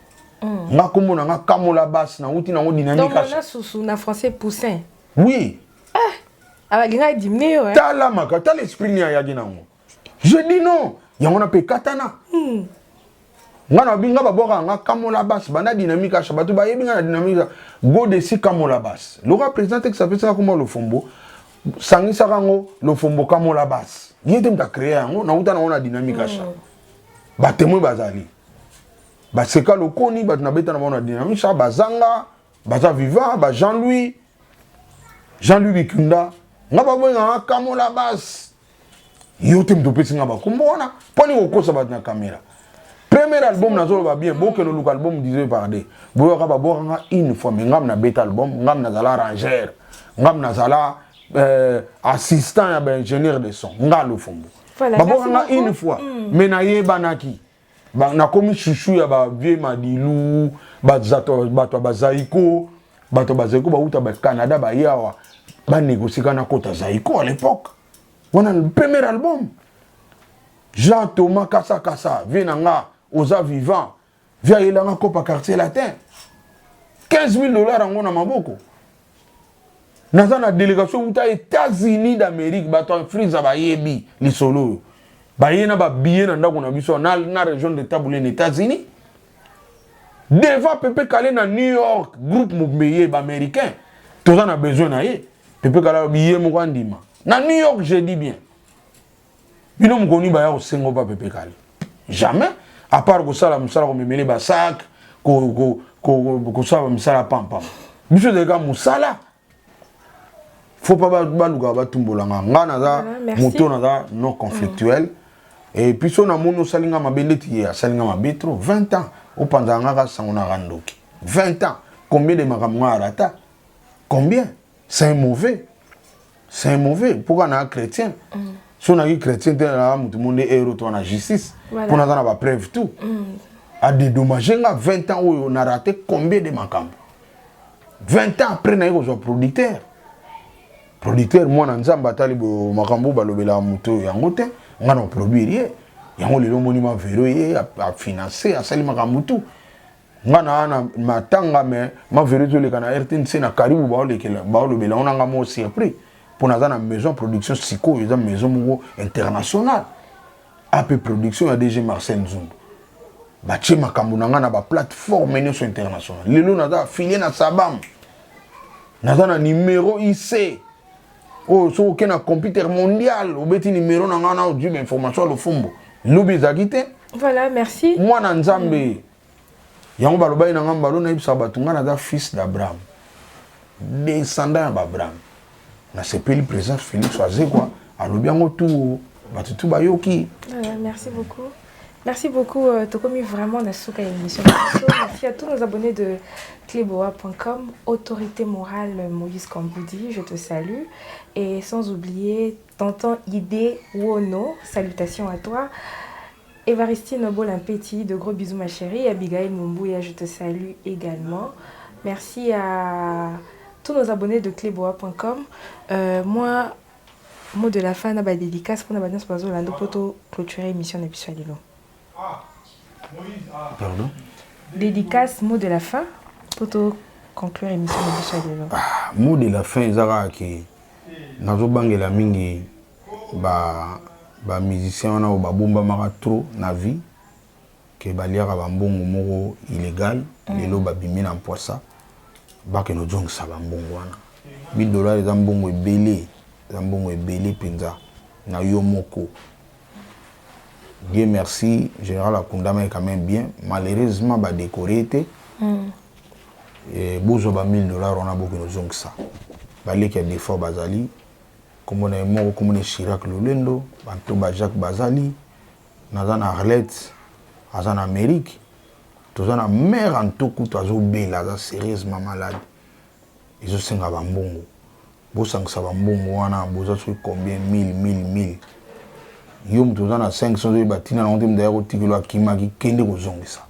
Nga kombo na nga Kamola Bas, nauti nango dynamique.
Mona susu na français, poussin?
Oui.
Abalinga diminuer yo.
Tala maka, tala esprit ni ayaki nango. Je dis non, yango na mpe ekatana. Nga na bi nga babwaka nga Kamola Bas banda Dynamique Asha. Bato bayebi nga na Dynamique Godesi Kamola Bas. Loka président texte apesaka kombo Lofombo, sangisaka yango Lofombo Kamola Bas. Ye te moto acréer yango, nauta nango na Dynamique Asha. Batémoin bazali, baseka lokoni, bato nabeta na bango na Dynamique Asha bazanga, baza vivant, ba Jean-Louis, Jean-Louis Bikunda. Nga babwenganga Kamola Bas. Yo te moto opesi nga bakombo wana, mponi kokosa bato na caméra? Premier album, nazoloba bien, bokende oluka album 18 par d, boyoka babwakanga une fois. Mais ngam nabeta album, ngam nazala arrangeur, ngam nazala assistant ya baingénieur de son. Nga Lofombo, babwakanga une fois, mais nayebanaki. Nakomi chouchou ya bavieux Madilu, bato ya bazaiko. Bato ya bazaiko bauta bacanada, baye awa, banégocie ka nakota Zaiko. À l'époque wana, premier album, Jean Thomas Kasa Kasa, vieux na nga oza vivant, vieux ayelanga kopa Quartier Latin, 15 000 $, yango na maboko. Naza na délégation wuta États-Unis d'Amérique, bato ya Frisa bayebi lisolo oyo, baye na babillet na ndako na biso na région de Tabule na États-Unis, devant Pepe Kale na New York. Groupe mobeye baaméricain, toza na besoin na ye. Pepe Kale biye moko andima na New York. Je dis bien, bino mokoni baya kosenga pa Pepe Kale jamais, à part kosala mosala, komemele basac, kosala misala pampam. Biso ezalika mosala, faut pas baluka batumbolanga nga. Naza moto naza non conflictuel. Et puis so namoni osali nga mabe, ndeti ye asali nga mabe trop, 20 ans opanzaka nga kaka sango na randoki, 20 ans, combien de makambo nga arata, combien? C'est un mauvais, c'est un mauvais. Pourquoi naa chrétien? So naki chrétien te, naa motu mo nde ero to na justice, mpo naza na bapreuve tout. Adédommage nga 20 ans oyo na raté, combien de makambo? 20 ans après, naye kozwa producteur. Producteur mwana Nzambe, atali makambo balobelaka moto oyo yango te, nga na koproduire ye yango. Lelo omoni Mavero, ye afinance, asali makambo tu. Nga na na matanga, me Mavero ezoleka na RTNC na Karibu, baolobela ngo nanga mo surpris, mpo naza na maison production. Sikoyo eza maison moko internationale, AP Production ya DG Marcel Nzumbu. Batie makambo na nga na baplateforme nyonso international. Lelo naza affilié na Sabam, naza na numéro IC oyo soki oke na computer mondial, obeti numéro na nga na ozwi bainformation ya Lofombo. Lobi ezalaki te.
Voilà, merci.
Mwana Nzambe, yango balobaki na nga mbalo, nayebisaka bato nga naza fils d'Abraham, descendant ya baAbraham. Nasepeli président Félix Wazekwa alobi yango tu, bato tu bayoki.
Voilà, merci beaucoup. Merci beaucoup, Tokomi vraiment na suka émission. Merci à tous nos abonnés de cleboa.com, autorité morale Moïse Kamboudi, je te salue. Et sans oublier Tonton Ide Wono, salutations à toi. Evaristine Bolimpeti, de gros bisous ma chérie. Abigail Mumbouya, je te salue également. Merci à tous nos abonnés de cleboa.com. Moi, mot de la fin, na ba dédicace pour na ba clôturer émission na biso lelo.
Pardon?
Dédicace, mot de la fin pour conclure émission na biso lelo.
Ah, mot de la fin eza kaka ke nazobangela mingi ba bamusicien wana oyo babombamaka trop na vie, ke baliaka bambongo moko illégal. Lelo babimi na mpwasa, bakende ozongisa bambongo wana. 1000 $ eza mbongo ebele, eza mbongo ebele mpenza na yo moko. Dieu merci, général akundamaki quand même bien, malheureusement badécoré te. Bozwa ba 1000 $ wana, bokende ozongisa. Baleki ya Defort bazali, kombo na ye moko, kombo na Chirac Lolendo, banto ba Jacques bazali, naza na Arlette. Aza na Amérique. Toza na mère Anto kutu azobela, aza sérieusement malade. Ezosenga bambongo. Bosangisa bambongo wana, boza soki combien? 1000, 1000, 1000. Yo moto oza na 500, ozoyeba ntina nango te, moto aya kotikelo akimaki, kende kozongisa.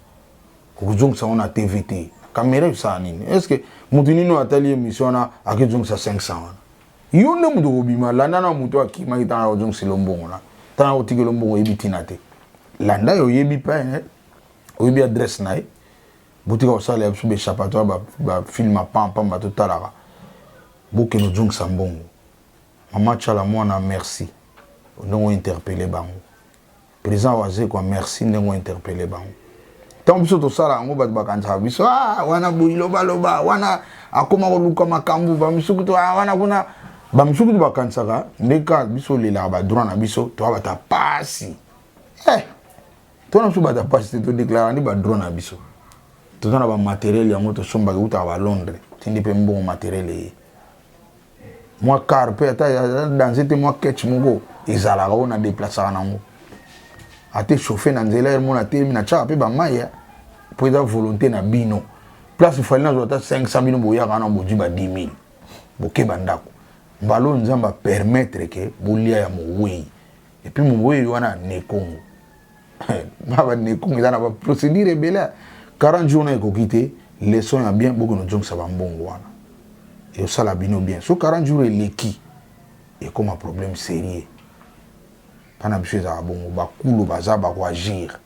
Okozongisa yango na TV te, caméra esala nini? Est ce que moto nini oyo atali émission wana akezongisa 500 wana? Yo nde moto okobima, landa na moto akimaki ntango akozongisela mbongo na ntango akotikela mbongo, oyebi ntina te. Landa ye, oyebi mpe, oyebi adresse na ye. Botika kosalela biso baéchappatoire, bafilm apampamba totalaka. Bokende ozongisa mbongo. Mama Tshala Mwana, merci ndenge ointerpeller bango. Président Wazekwa, merci ndenge ointerpeller bango. Ntango biso tosala yango, bato bakanisaka biso: ah, wana boyi lobaloba wana, akóma koluka makambo. Bamisuku to ah, wana kuna bamisuku to bakanisaka nde kaka biso olelaka badroit na biso. Toa bato pasi eh, tona biso bato pasi te, todéclarer nde badroit na biso. Toza na bamatériel yango tosombaka, eutaka balondres, tindi mpe mbongo, matériel eye. Mwa car mpe ata danse te, mwa ketch moko ezalaka oyo na déplaçaka nango, ate chauffe na nzela ere mona telemi, natiaka mpe bamai, mpo eza volonté na bino. Place Fally nazwa ata 500, bino boyaka wana bozwi ba 10 000, bokeba ndako. Mbala oyo Nzambe apermettre ke bolia ya mowei, et puis mowei wana nekongo ba banekongo eza na baprocédure ebele. 40 jours na ekoki te, leçon ya bien, bokende ozongisa bambongo wana, esala bino bien. So 40 jours eleki, ekóma problème sérieux. Mpana biso ezalaka bongo, bakulu baza bakoagir,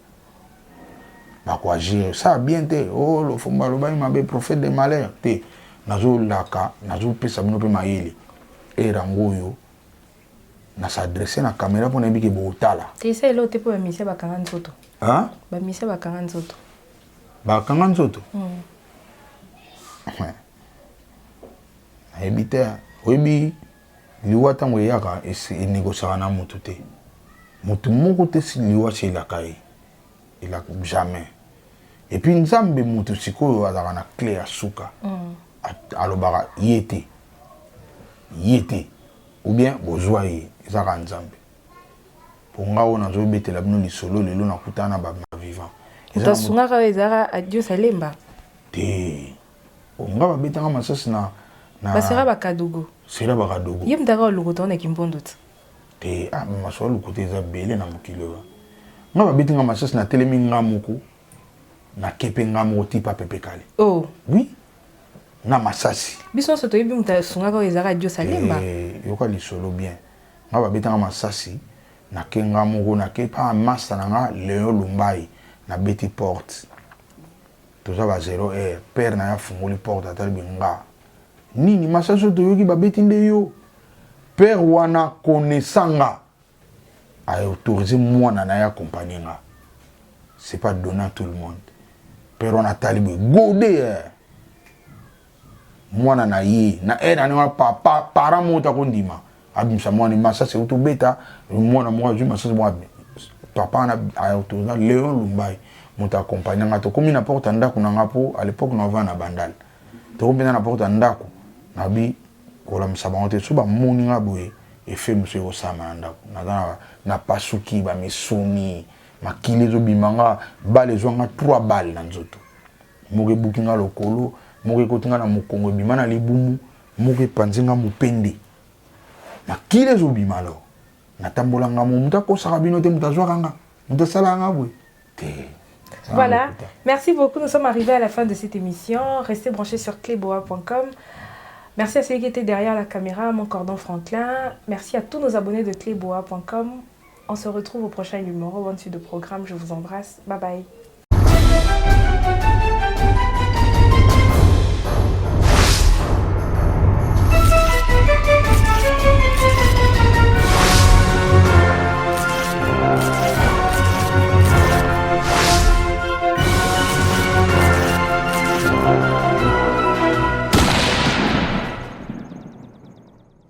bakoagir ça bien te. O oh, Lofombo alobaki mabe, prophète de malheur te. Nazolaka, nazopesa bino mpe mayele ere yango oyo nas'adresser na caméra mpo nayebi ke botala.
Te, esa eloko te, mpo bamisia bakanga nzoto. Bamisia bakanga nzoto.
Bakanga nzoto. Nayebi te, oyebi liwa ntango eyaka, enégociaka na motu te, motu moko te. Si liwa si elaka ye, elaka jamais. Et puis Nzambe motu sikoyo azalaka na clé ya suka. Alobaka ye te, ye te, ou bien bozwa ye, ezaka Nzambe. Mpo nga oyo nazobetela bino lisolo lelo, nakutana na bavivant.
Moto asungaka oyo ezalaka Adios Alemba?
Te, nga babetanga masasi na
Basera Bakadogo.
Sera Bakadogo.
Ye moto aka olokota wana Kimbondo te?
Te, ah, masolo lokuta eza ebele na mokili oyo. Nga babetinga masasi, natelemi nga moko, nake mpe nga moko tipa pepe kale.
Oh.
Oui, na masasi.
Biso nyonso toyebi moto asungaka oyo ezalaka Adios Alemba.
Eh, yoka lisolo bien. Nga babetanga masasi, nake nga moko, nake pa masta na nga Léon Lumbai, nabeti porte, toza ba 0 heure. Père na ye afungoli porte, atali nga: "Nini, masasi oyo toyoki babeti nde yo?" Père wana connaissant nga, aautoriser mwana na ye accompagner nga. C'est pas donné à tout le monde. Père wana atali boye gode mwana na ye na ere ane wana. Papa, parent moko takondima abimisa mwana, masasi euti obeta mwana moko, azwi masasi moko. Papa wana aautoriser Léon Lumbai, moto accompagne nga. Tokomi na porte ya ndako na nga, mpo à l'époque na ovanda na Bandal. Tokomi mpenza na porte ya ndako, nabi kolamisa bango te. So bamoni nga boye, efe mosusu ekosalama na ndako. Naza na pasuki bamisuni, makili ezobima nga, bale ezwa nga 3 bale na nzoto. Moko ebuki nga lokolo, moko ekoti nga na mokongo, ebima na libumu, moko epanzi nga mopende, makili ezobima. Alors natambola nga mo, moto akosaka bino te, moto azwaka nga, moto asalaka nga boye te.
Voilà, merci beaucoup. Nous sommes arrivés à la fin de cette émission. Restez branchés sur cleboa.com. Merci à celui qui était derrière la caméra, mon cordon Franklin. Merci à tous nos abonnés de cleboa.com. On se retrouve au prochain numéro. Bonne suite de programme. Je vous embrasse. Bye bye.